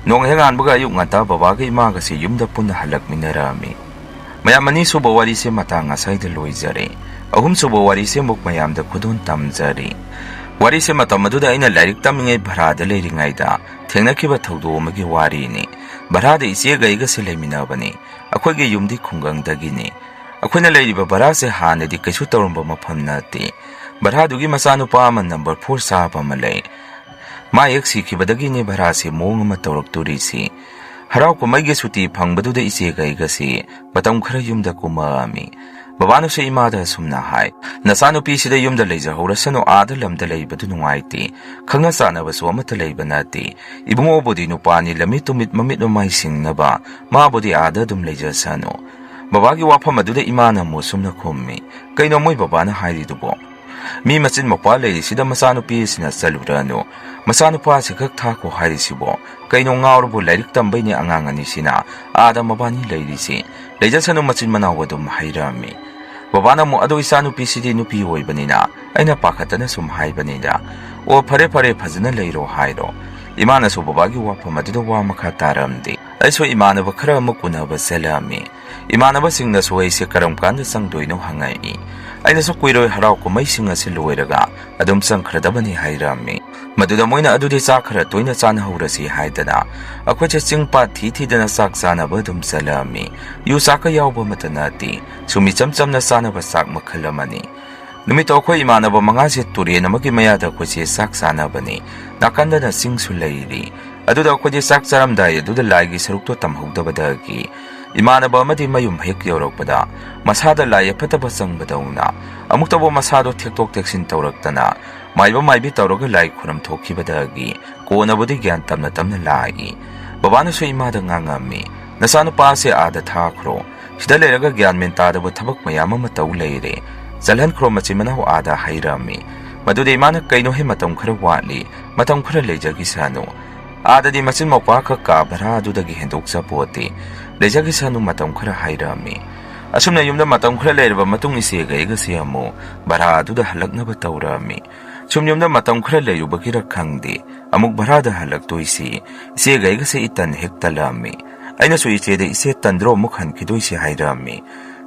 ꯅꯣꯡ ꯍꯦꯛ ꯉꯥꯟꯕꯒ ꯑꯌꯨꯛ ꯉꯟꯇꯥ ꯕꯕꯥꯒ ꯏꯃꯥꯒꯁꯦ ꯌꯨꯝꯗ ꯄꯨꯟꯅ ꯍꯜꯂꯛꯃꯤꯟꯅꯔꯛꯑꯝꯃꯤ꯫ ꯃꯌꯥꯝ, ꯑꯅꯤꯁꯨꯕ ꯋꯥꯔꯤꯁꯦ ꯃꯇꯥꯡ ꯑꯁꯥꯏꯗ ꯂꯣꯏꯖꯔꯦ꯫ ꯑꯍꯨꯝꯁꯨꯕ ꯋꯥꯔꯤꯁꯦ ꯑꯃꯨꯛ ꯃꯌꯥꯝꯗ ꯈꯨꯗꯣꯜ ꯇꯝꯖꯔꯤ꯫ ꯋꯥꯔꯤꯁꯦ ꯃꯇꯝ ꯑꯗꯨꯗ ꯑꯩꯅ ꯂꯥꯏꯔꯤꯛ ꯇꯝꯃꯤꯉꯩ ꯚꯔꯥꯗ ꯂꯩꯔꯤꯉꯩꯗ ꯊꯦꯡꯅꯈꯤꯕ ꯊꯧꯗꯣꯛ ꯑꯃꯒꯤ ꯋꯥꯔꯤꯅꯤ꯫ ꯚꯔꯥꯗ ꯏꯆꯦꯒ ꯑꯩꯒꯁꯦ ꯂꯩꯃꯤꯟꯅꯕꯅꯤ꯫ ꯑꯩꯈꯣꯏꯒꯤ ꯌꯨꯝꯗꯤ ꯈꯨꯡꯒꯪꯗꯒꯤꯅꯤ꯫ ꯑꯩꯈꯣꯏꯅ ꯂꯩꯔꯤꯕ ꯚꯔꯥꯁꯦ ꯍꯥꯟꯅꯗꯤ ꯀꯩꯁꯨ ꯇꯧꯔꯝꯕ ꯃꯐꯝ ꯅꯠꯇꯦ꯫ ꯚꯔꯥꯗꯨꯒꯤ ꯃꯆꯥꯅꯨꯄꯥ ꯑꯃ ꯅꯝꯕꯔ ꯐꯣꯔ ꯆꯥꯕ ꯑꯃ ꯂꯩ꯫ ꯃꯥ ꯍꯦꯛ ꯁꯤꯈꯤꯕꯗꯒꯤꯅꯦ ꯚꯔꯥꯁꯦ ꯃꯑꯣꯡ ꯑꯃ ꯇꯧꯔꯛꯇꯣꯔꯤꯁꯤ꯫ ꯍꯔꯥꯎ ꯀꯨꯝꯍꯩꯒꯤ ꯁꯨꯇꯤ ꯐꯪꯕꯗꯨꯗ ꯏꯆꯦꯒ ꯑꯩꯒꯁꯤ ꯃꯇꯝ ꯈꯔ ꯌꯨꯝꯗ ꯀꯨꯝꯃꯛꯑꯝꯃꯤ꯫ ꯕꯕꯥꯅꯁꯨ ꯏꯃꯥꯗ ꯑꯁꯨꯝꯅ ꯍꯥꯏ, "ꯅꯆꯥꯅꯨꯄꯤꯁꯤꯗ ꯌꯨꯝꯗ ꯂꯩꯖꯍꯧꯔꯁꯅꯨ, ꯑꯥꯗ ꯂꯝꯗ ꯂꯩꯕꯗꯨ ꯅꯨꯡꯉꯥꯏꯇꯦ꯫ ꯈꯪꯅ ꯆꯥꯟꯅꯕꯁꯨ ꯑꯃꯠꯇ ꯂꯩꯕ ꯅꯠꯇꯦ꯫ ꯏꯕꯨꯡꯉꯣꯕꯨꯗꯤ ꯅꯨꯄꯥꯅꯤ, ꯂꯝꯃꯤꯠ ꯇꯨꯃꯤꯠ ꯃꯃꯤꯠ ꯃꯃꯥꯏ ꯁꯤꯡꯅꯕ, ꯃꯥꯕꯨꯗꯤ ꯑꯥꯗ ꯑꯗꯨꯝ ꯂꯩꯖꯁꯅꯨ꯫" ꯕꯕꯥꯒꯤ ꯋꯥꯐꯝ ꯑꯗꯨꯗ ꯏꯃꯥꯅ ꯑꯃꯨꯛ ꯑꯁꯨꯝꯅ ꯈꯨꯝꯃꯤ, "ꯀꯩꯅꯣ ꯃꯣꯏ ꯕꯕꯥꯅ ꯍꯥꯏꯔꯤꯗꯨꯕꯣ? ꯃꯤ ꯃꯆꯤꯟ ꯃꯧꯄ꯭ꯋꯥ ꯂꯩꯔꯤꯁꯤꯗ ꯃꯆꯥꯅꯨꯄꯤ ꯑꯁꯤꯅ ꯆꯠꯂꯨꯔꯅꯨ, ꯃꯆꯥꯅꯨꯄꯥꯁꯤ ꯈꯛ ꯊꯥꯈꯣ ꯍꯥꯏꯔꯤꯁꯤꯕꯣ? ꯀꯩꯅꯣ ꯉꯥꯎꯔꯕꯣ? ꯂꯥꯏꯔꯤꯛ ꯇꯝꯕꯩꯅꯦ ꯑꯉꯥꯡ ꯑꯅꯤꯁꯤꯅ ꯑꯥꯗ ꯃꯕꯥꯅꯤ ꯂꯩꯔꯤꯁꯤ꯫ ꯂꯩꯖꯁꯅꯨ ꯃꯆꯤꯟ ꯃꯅꯥꯎ" ꯑꯗꯨꯝ ꯍꯥꯏꯔꯛꯑꯝꯃꯤ꯫ ꯕꯕꯥꯅ ꯑꯃꯨꯛ, "ꯑꯗꯣ ꯏꯆꯥꯅꯨꯄꯤꯁꯤꯗꯤ ꯅꯨꯄꯤ ꯑꯣꯏꯕꯅꯤꯅ ꯑꯩꯅ ꯄꯥꯈꯠꯇꯅ ꯁꯨꯝ ꯍꯥꯏꯕꯅꯤꯗ꯫ ꯑꯣ, ꯐꯔꯦ ꯐꯔꯦ, ꯐꯖꯅ ꯂꯩꯔꯣ" ꯍꯥꯏꯔꯣ꯫ ꯏꯃꯥꯅꯁꯨ ꯕꯕꯥꯒꯤ ꯋꯥꯐꯝ ꯑꯗꯨꯗ ꯋꯥ ꯃꯈꯥ ꯇꯥꯔꯝꯗꯦ꯫ ꯑꯩꯁꯨ ꯏꯃꯥꯟꯅꯕ ꯈꯔ ꯑꯃꯨꯛ ꯎꯅꯕ ꯆꯠꯂꯛꯑꯝꯃꯤ꯫ ꯏꯃꯥꯟꯅꯕꯁꯤꯡꯅꯁꯨ ꯑꯩꯁꯦ ꯀꯔꯝ ꯀꯥꯟꯗ ꯆꯪꯗꯣꯏꯅꯣ ꯍꯪꯉꯛꯏ꯫ ꯑꯩꯅꯁꯨ ꯀꯨꯏꯔꯣꯏ, ꯍꯔꯥꯎ ꯀꯨꯝꯍꯩꯁꯤꯡ ꯑꯁꯤ ꯂꯣꯏꯔꯒ ꯑꯗꯨꯝ ꯆꯪꯈ꯭ꯔꯗꯕꯅꯤ ꯍꯥꯏꯔꯝꯃꯤ꯫ ꯃꯗꯨꯗ ꯃꯣꯏꯅ ꯑꯗꯨꯗꯤ ꯆꯥꯛ ꯈꯔ ꯇꯣꯏꯅ ꯆꯥꯅꯍꯧꯔꯁꯤ ꯍꯥꯏꯗꯅ ꯑꯩꯈꯣꯏꯁꯦ ꯆꯤꯡ ꯄꯥꯠ ꯊꯤ ꯊꯤꯗꯅ ꯆꯥꯛ ꯆꯥꯅꯕ ꯑꯗꯨꯝ ꯆꯠꯂꯝꯃꯤ꯫ ꯌꯨ ꯆꯥꯛꯀ ꯌꯥꯎꯕ ꯑꯃꯠꯇ ꯅꯠꯇꯦ, ꯁꯨꯝ ꯏꯆꯝ ꯆꯝꯅ ꯆꯥꯅꯕ ꯆꯥꯛ ꯃꯈꯜ ꯑꯃꯅꯤ꯫ ꯅꯨꯃꯤꯠꯇꯣ ꯑꯩꯈꯣꯏ ꯏꯃꯥꯟꯅꯕ ꯃꯉꯥꯁꯦ ꯇꯨꯔꯦꯟ ꯑꯃꯒꯤ ꯃꯌꯥꯗ ꯑꯩꯈꯣꯏꯁꯦ ꯆꯥꯛ ꯆꯥꯅꯕꯅꯤ꯫ ꯅꯥꯀꯟꯗꯅ ꯆꯤꯡꯁꯨ ꯂꯩꯔꯤ꯫ ꯑꯗꯨꯗ ꯑꯩꯈꯣꯏꯗꯤ ꯆꯥꯛ ꯆꯥꯔꯝꯗꯥꯏ ꯑꯗꯨꯗ ꯂꯥꯏꯒꯤ ꯁꯔꯨꯛꯇꯣ ꯇꯝꯍꯧꯗꯕꯗꯒꯤ ꯏꯃꯥꯟꯅꯕ ꯑꯃꯗꯤ ꯃꯌꯨꯝ ꯍꯦꯛ ꯌꯧꯔꯛꯄꯗ ꯃꯁꯥꯗ ꯂꯥꯏ ꯑꯐꯠꯇꯕ ꯆꯪꯕꯗꯧꯅ ꯑꯃꯨꯛꯇꯕꯨ ꯃꯁꯥꯗꯣ ꯊꯦꯛꯇꯣꯛ ꯊꯦꯛꯆꯤꯟ ꯇꯧꯔꯛꯇꯅ ꯃꯥꯏꯕ ꯃꯥꯏꯕꯤ ꯇꯧꯔꯒ ꯂꯥꯏ ꯈꯨꯔꯝ ꯊꯣꯛꯈꯤꯕꯗꯒꯤ ꯀꯣꯟꯅꯕꯨꯗꯤ ꯒ꯭ꯌꯥꯟ ꯇꯞꯅ ꯇꯞꯅ ꯂꯥꯛꯏ꯫ ꯕꯕꯥꯅꯁꯨ ꯏꯃꯥꯗ ꯉꯥꯡꯉꯝꯃꯤ, "ꯅꯆꯥꯅꯨꯄꯥꯁꯦ ꯑꯥꯗ ꯊꯥꯈ꯭ꯔꯣ, ꯁꯤꯗ ꯂꯩꯔꯒ ꯒ꯭ꯌꯥꯟ ꯃꯦꯟ ꯇꯥꯗꯕ ꯊꯕꯛ ꯃꯌꯥꯝ ꯑꯃ ꯇꯧ ꯂꯩꯔꯦ, ꯆꯠꯍꯟꯈ꯭ꯔꯣ ꯃꯆꯤꯟ ꯃꯅꯥꯎ ꯑꯥꯗ" ꯍꯥꯏꯔꯝꯃꯤ꯫ ꯃꯗꯨꯗ ꯏꯃꯥꯅ, "ꯀꯩꯅꯣꯍꯦ, ꯃꯇꯝ ꯈꯔ ꯋꯥꯠꯂꯤ, ꯃꯇꯝ ꯈꯔ ꯂꯩꯖꯈꯤꯁꯅꯨ, ꯑꯥꯗꯗꯤ ꯃꯆꯤꯟ ꯃꯧꯄꯥ ꯈꯛ ꯀꯥ ꯚꯔꯥ ꯑꯗꯨꯗꯒꯤ ꯍꯦꯟꯗꯣꯛꯆ ꯄꯣꯠꯇꯦ, ꯂꯩꯖꯈꯤꯁꯅꯨ ꯃꯇꯝ ꯈꯔ" ꯍꯥꯏꯔꯝꯃꯤ꯫ ꯑꯁꯨꯝꯅ ꯌꯨꯝꯗ ꯃꯇꯝ ꯈꯔ ꯂꯩꯔꯕ ꯃꯇꯨꯡ ꯏꯆꯦꯒ ꯑꯩꯒꯁꯦ ꯑꯃꯨꯛ ꯚꯔꯥ ꯑꯗꯨꯗ ꯍꯜꯂꯛꯅꯕ ꯇꯧꯔꯝꯃꯤ꯫ ꯁꯨꯝ ꯌꯨꯝꯗ ꯃꯇꯝ ꯈꯔ ꯂꯩꯔꯨꯕꯒꯤꯔ ꯈꯪꯗꯦ, ꯑꯃꯨꯛ ꯚꯔꯥꯗ ꯍꯜꯂꯛꯇꯣꯏꯁꯤ ꯏꯆꯦꯒ ꯑꯩꯒꯁꯦ ꯏꯇꯟ ꯍꯦꯛ ꯇꯜꯂꯝꯃꯤ꯫ ꯑꯩꯅꯁꯨ ꯏꯆꯦꯗ, "ꯏꯆꯦ, ꯇꯟꯗ꯭ꯔꯣ ꯑꯃꯨꯛ ꯍꯟꯈꯤꯗꯣꯏꯁꯤ?" ꯍꯥꯏꯔꯝꯃꯤ꯫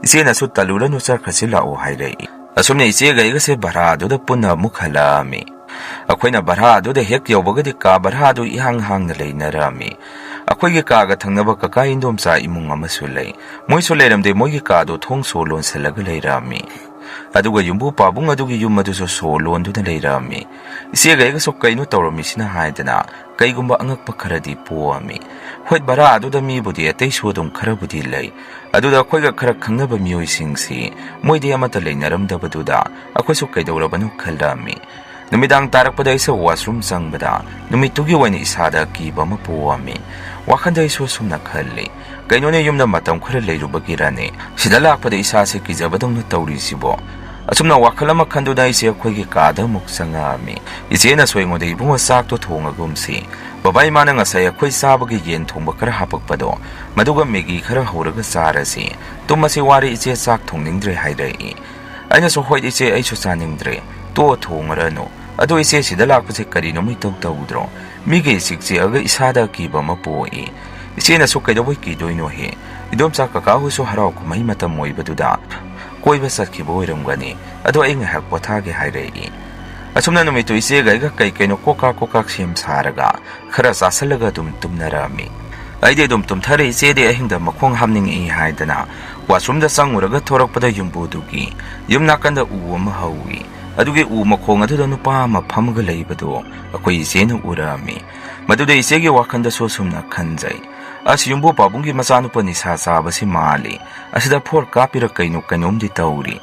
ꯏꯆꯦꯅꯁꯨ, "ꯇꯜꯂꯨꯔꯅꯨ, ꯆꯠꯈ꯭ꯔꯁꯤ ꯂꯥꯛꯑꯣ" ꯍꯥꯏꯔꯛꯏ꯫ ꯑꯁꯨꯝꯅ ꯏꯆꯦꯒ ꯑꯩꯒꯁꯦ ꯚꯔꯥ ꯑꯗꯨꯗ ꯄꯨꯟꯅ ꯑꯃꯨꯛ ꯍꯜꯂꯛꯑꯝꯃꯤ꯫ ꯑꯩꯈꯣꯏꯅ ꯚꯔꯥ ꯑꯗꯨꯗ ꯍꯦꯛ ꯌꯧꯕꯒꯗꯤ ꯀꯥ ꯚꯔꯥ ꯑꯗꯨ ꯏꯍꯥꯡ ꯍꯥꯡꯅ ꯂꯩꯅꯔꯝꯃꯤ꯫ ꯑꯩꯈꯣꯏꯒꯤ ꯀꯥꯒ ꯊꯪꯅꯕ ꯀꯀꯥ ꯏꯟꯗꯣꯝꯆꯥ ꯏꯃꯨꯡ ꯑꯃꯁꯨ ꯂꯩ꯫ ꯃꯣꯏꯁꯨ ꯂꯩꯔꯝꯗꯦ, ꯃꯣꯏꯒꯤ ꯀꯥꯗꯣ ꯊꯣꯡ ꯁꯣ ꯂꯣꯟꯁꯤꯜꯂꯒ ꯂꯩꯔꯝꯃꯤ꯫ ꯑꯗꯨꯒ ꯌꯨꯝꯕꯨ ꯄꯥꯕꯨꯡ ꯑꯗꯨꯒꯤ ꯌꯨꯝ ꯑꯗꯨꯁꯨ ꯁꯣ ꯂꯣꯟꯗꯨꯅ ꯂꯩꯔꯝꯃꯤ꯫ ꯏꯆꯦꯒ ꯑꯩꯒꯁꯨ ꯀꯩꯅꯣ ꯇꯧꯔꯝꯃꯤꯁꯤꯅ ꯍꯥꯏꯗꯅ ꯀꯩꯒꯨꯝꯕ ꯑꯉꯛꯄ ꯈꯔꯗꯤ ꯄꯣꯛꯑꯝꯃꯤ꯫ ꯍꯣꯏ, ꯚꯔꯥ ꯑꯗꯨꯗ ꯃꯤꯕꯨꯗꯤ ꯑꯇꯩꯁꯨ ꯑꯗꯨꯝ ꯈꯔꯕꯨꯗꯤ ꯂꯩ꯫ ꯑꯗꯨꯗ ꯑꯩꯈꯣꯏꯒ ꯈꯔ ꯈꯪꯅꯕ ꯃꯤꯑꯣꯏꯁꯤꯡꯁꯤ ꯃꯣꯏꯗꯤ ꯑꯃꯠꯇ ꯂꯩꯅꯔꯝꯗꯕꯗꯨꯗ ꯑꯩꯈꯣꯏꯁꯨ ꯀꯩꯗꯧꯔꯕꯅꯣ ꯈꯜꯂꯝꯃꯤ꯫ ꯅꯨꯃꯤꯗꯥꯡ ꯇꯥꯔꯛꯄꯗ ꯑꯩꯁꯨ washroom ꯆꯪꯕꯗ ꯅꯨꯃꯤꯠꯇꯨꯒꯤ ꯑꯣꯏꯅ ꯏꯁꯥꯗ ꯑꯀꯤꯕ ꯑꯃ ꯄꯣꯛꯑꯝꯃꯤ꯫ ꯋꯥꯈꯜꯗ ꯑꯩꯁꯨ ꯑꯁꯨꯝꯅ ꯈꯜꯂꯤ, "ꯀꯩꯅꯣꯅꯦ, ꯌꯨꯝꯗ ꯃꯇꯝ ꯈꯔ ꯂꯩꯔꯨꯕꯒꯤꯔꯅꯦ, ꯁꯤꯗ ꯂꯥꯛꯄꯗ ꯏꯁꯥꯁꯦ ꯀꯤꯖꯕꯗꯧꯅ ꯇꯧꯔꯤꯁꯤꯕꯣ?" ꯑꯁꯨꯝꯅ ꯋꯥꯈꯜ ꯑꯃ ꯈꯟꯗꯨꯅ ꯑꯩꯁꯦ ꯑꯩꯈꯣꯏꯒꯤ ꯀꯥꯗ ꯑꯃꯨꯛ ꯆꯪꯉꯛꯑꯝꯃꯤ꯫ ꯏꯆꯦꯅꯁꯨ ꯑꯩꯉꯣꯟꯗ, "ꯏꯕꯨꯡꯉꯣ, ꯆꯥꯛꯇꯣ ꯊꯣꯡꯉꯒꯨꯝꯁꯤ꯫ ꯕꯕꯥ ꯏꯃꯥꯅ ꯉꯁꯥꯏ ꯑꯩꯈꯣꯏ ꯆꯥꯕꯒꯤ ꯌꯦꯟ ꯊꯣꯡꯕ ꯈꯔ ꯍꯥꯄꯛꯄꯗꯣ, ꯃꯗꯨꯒ ꯃꯦꯒꯤ ꯈꯔ ꯍꯧꯔꯒ ꯆꯥꯔꯁꯤ꯫ ꯇꯨꯝꯃꯁꯤ, ꯋꯥꯔꯦ ꯏꯆꯦ, ꯆꯥꯛ ꯊꯣꯡꯅꯤꯡꯗ꯭ꯔꯦ" ꯍꯥꯏꯔꯛꯏ꯫ ꯑꯩꯅꯁꯨ, "ꯍꯣꯏ ꯏꯆꯦ, ꯑꯩꯁꯨ ꯆꯥꯅꯤꯡꯗ꯭ꯔꯦ, ꯇꯣꯛꯑꯣ, ꯊꯣꯡꯉꯨꯔꯅꯨ꯫ ꯑꯗꯣ ꯏꯆꯦ, ꯁꯤꯗ ꯂꯥꯛꯄꯁꯦ ꯀꯔꯤꯅꯣꯃ ꯏꯇꯧ ꯇꯧꯗ꯭ꯔꯣ? ꯃꯤꯒ ꯏꯆꯤꯛ ꯆꯤꯛꯑꯒ ꯏꯁꯥꯗ ꯑꯀꯤꯕ ꯑꯃ ꯄꯣꯛꯏ꯫" ꯏꯆꯦꯅꯁꯨ, "ꯀꯩꯗꯧꯕꯩ ꯀꯤꯗꯣꯏꯅꯣ ꯍꯦ? ꯏꯗꯣꯝꯆꯥ ꯀꯀꯥ ꯍꯣꯏꯁꯨ ꯍꯔꯥꯎ ꯀꯨꯝꯍꯩ ꯃꯇꯝ ꯑꯣꯏꯕꯗꯨꯗ ꯀꯣꯏꯕ ꯆꯠꯈꯤꯕ ꯑꯣꯏꯔꯝꯒꯅꯤ꯫ ꯑꯗꯣ ꯑꯩ ꯉꯥꯏꯍꯥꯛ ꯄꯣꯊꯥꯒꯦ" ꯍꯥꯏꯔꯛꯏ꯫ ꯑꯁꯨꯝꯅ ꯅꯨꯃꯤꯠꯇꯨ ꯏꯆꯦꯒ ꯑꯩꯒ ꯀꯩ ꯀꯩꯅꯣ ꯀꯣꯛ ꯀꯥ ꯀꯣꯛ ꯀꯥ ꯁꯦꯝ ꯁꯥꯔꯒ ꯈꯔ ꯆꯥꯁꯤꯜꯂꯒ ꯑꯗꯨꯝ ꯇꯨꯝꯅꯔꯛꯑꯝꯃꯤ꯫ ꯑꯩꯗꯤ ꯑꯗꯨꯝ ꯇꯨꯝꯊꯔꯦ, ꯏꯆꯦꯗꯤ ꯑꯍꯤꯡꯗ ꯃꯈꯣꯡ ꯍꯥꯝꯅꯤꯡꯉꯛꯏ ꯍꯥꯏꯗꯅ washroomꯗ ꯆꯪꯉꯨꯔꯒ ꯊꯣꯔꯛꯄꯗ ꯌꯨꯝꯕꯨꯗꯨꯒꯤ ꯌꯨꯝ ꯅꯥꯀꯟꯗ ꯎ ꯑꯃ ꯍꯧꯏ꯫ ꯑꯗꯨꯒꯤ ꯎ ꯃꯈꯣꯡ ꯑꯗꯨꯗ ꯅꯨꯄꯥ ꯑꯃ ꯐꯝꯃꯒ ꯂꯩꯕꯗꯨ ꯑꯩꯈꯣꯏ ꯏꯆꯦꯅ ꯎꯔꯛꯑꯝꯃꯤ꯫ ꯃꯗꯨꯗ ꯏꯆꯦꯒꯤ ꯋꯥꯈꯜꯗꯁꯨ ꯑꯁꯨꯝꯅ ꯈꯟꯖꯩ, "ꯑꯁ, ꯌꯨꯝꯕꯨ ꯄꯥꯕꯨꯡꯒꯤ ꯃꯆꯥꯅꯨꯄꯥ ꯅꯤꯁꯥ ꯆꯥꯕꯁꯤ ꯃꯥꯜꯂꯤ꯫ ꯑꯁꯤꯗ ꯐꯣꯔ ꯀꯥꯞꯄꯤꯔ ꯀꯩꯅꯣ ꯀꯩꯅꯣꯝꯗꯤ ꯇꯧꯔꯤ꯫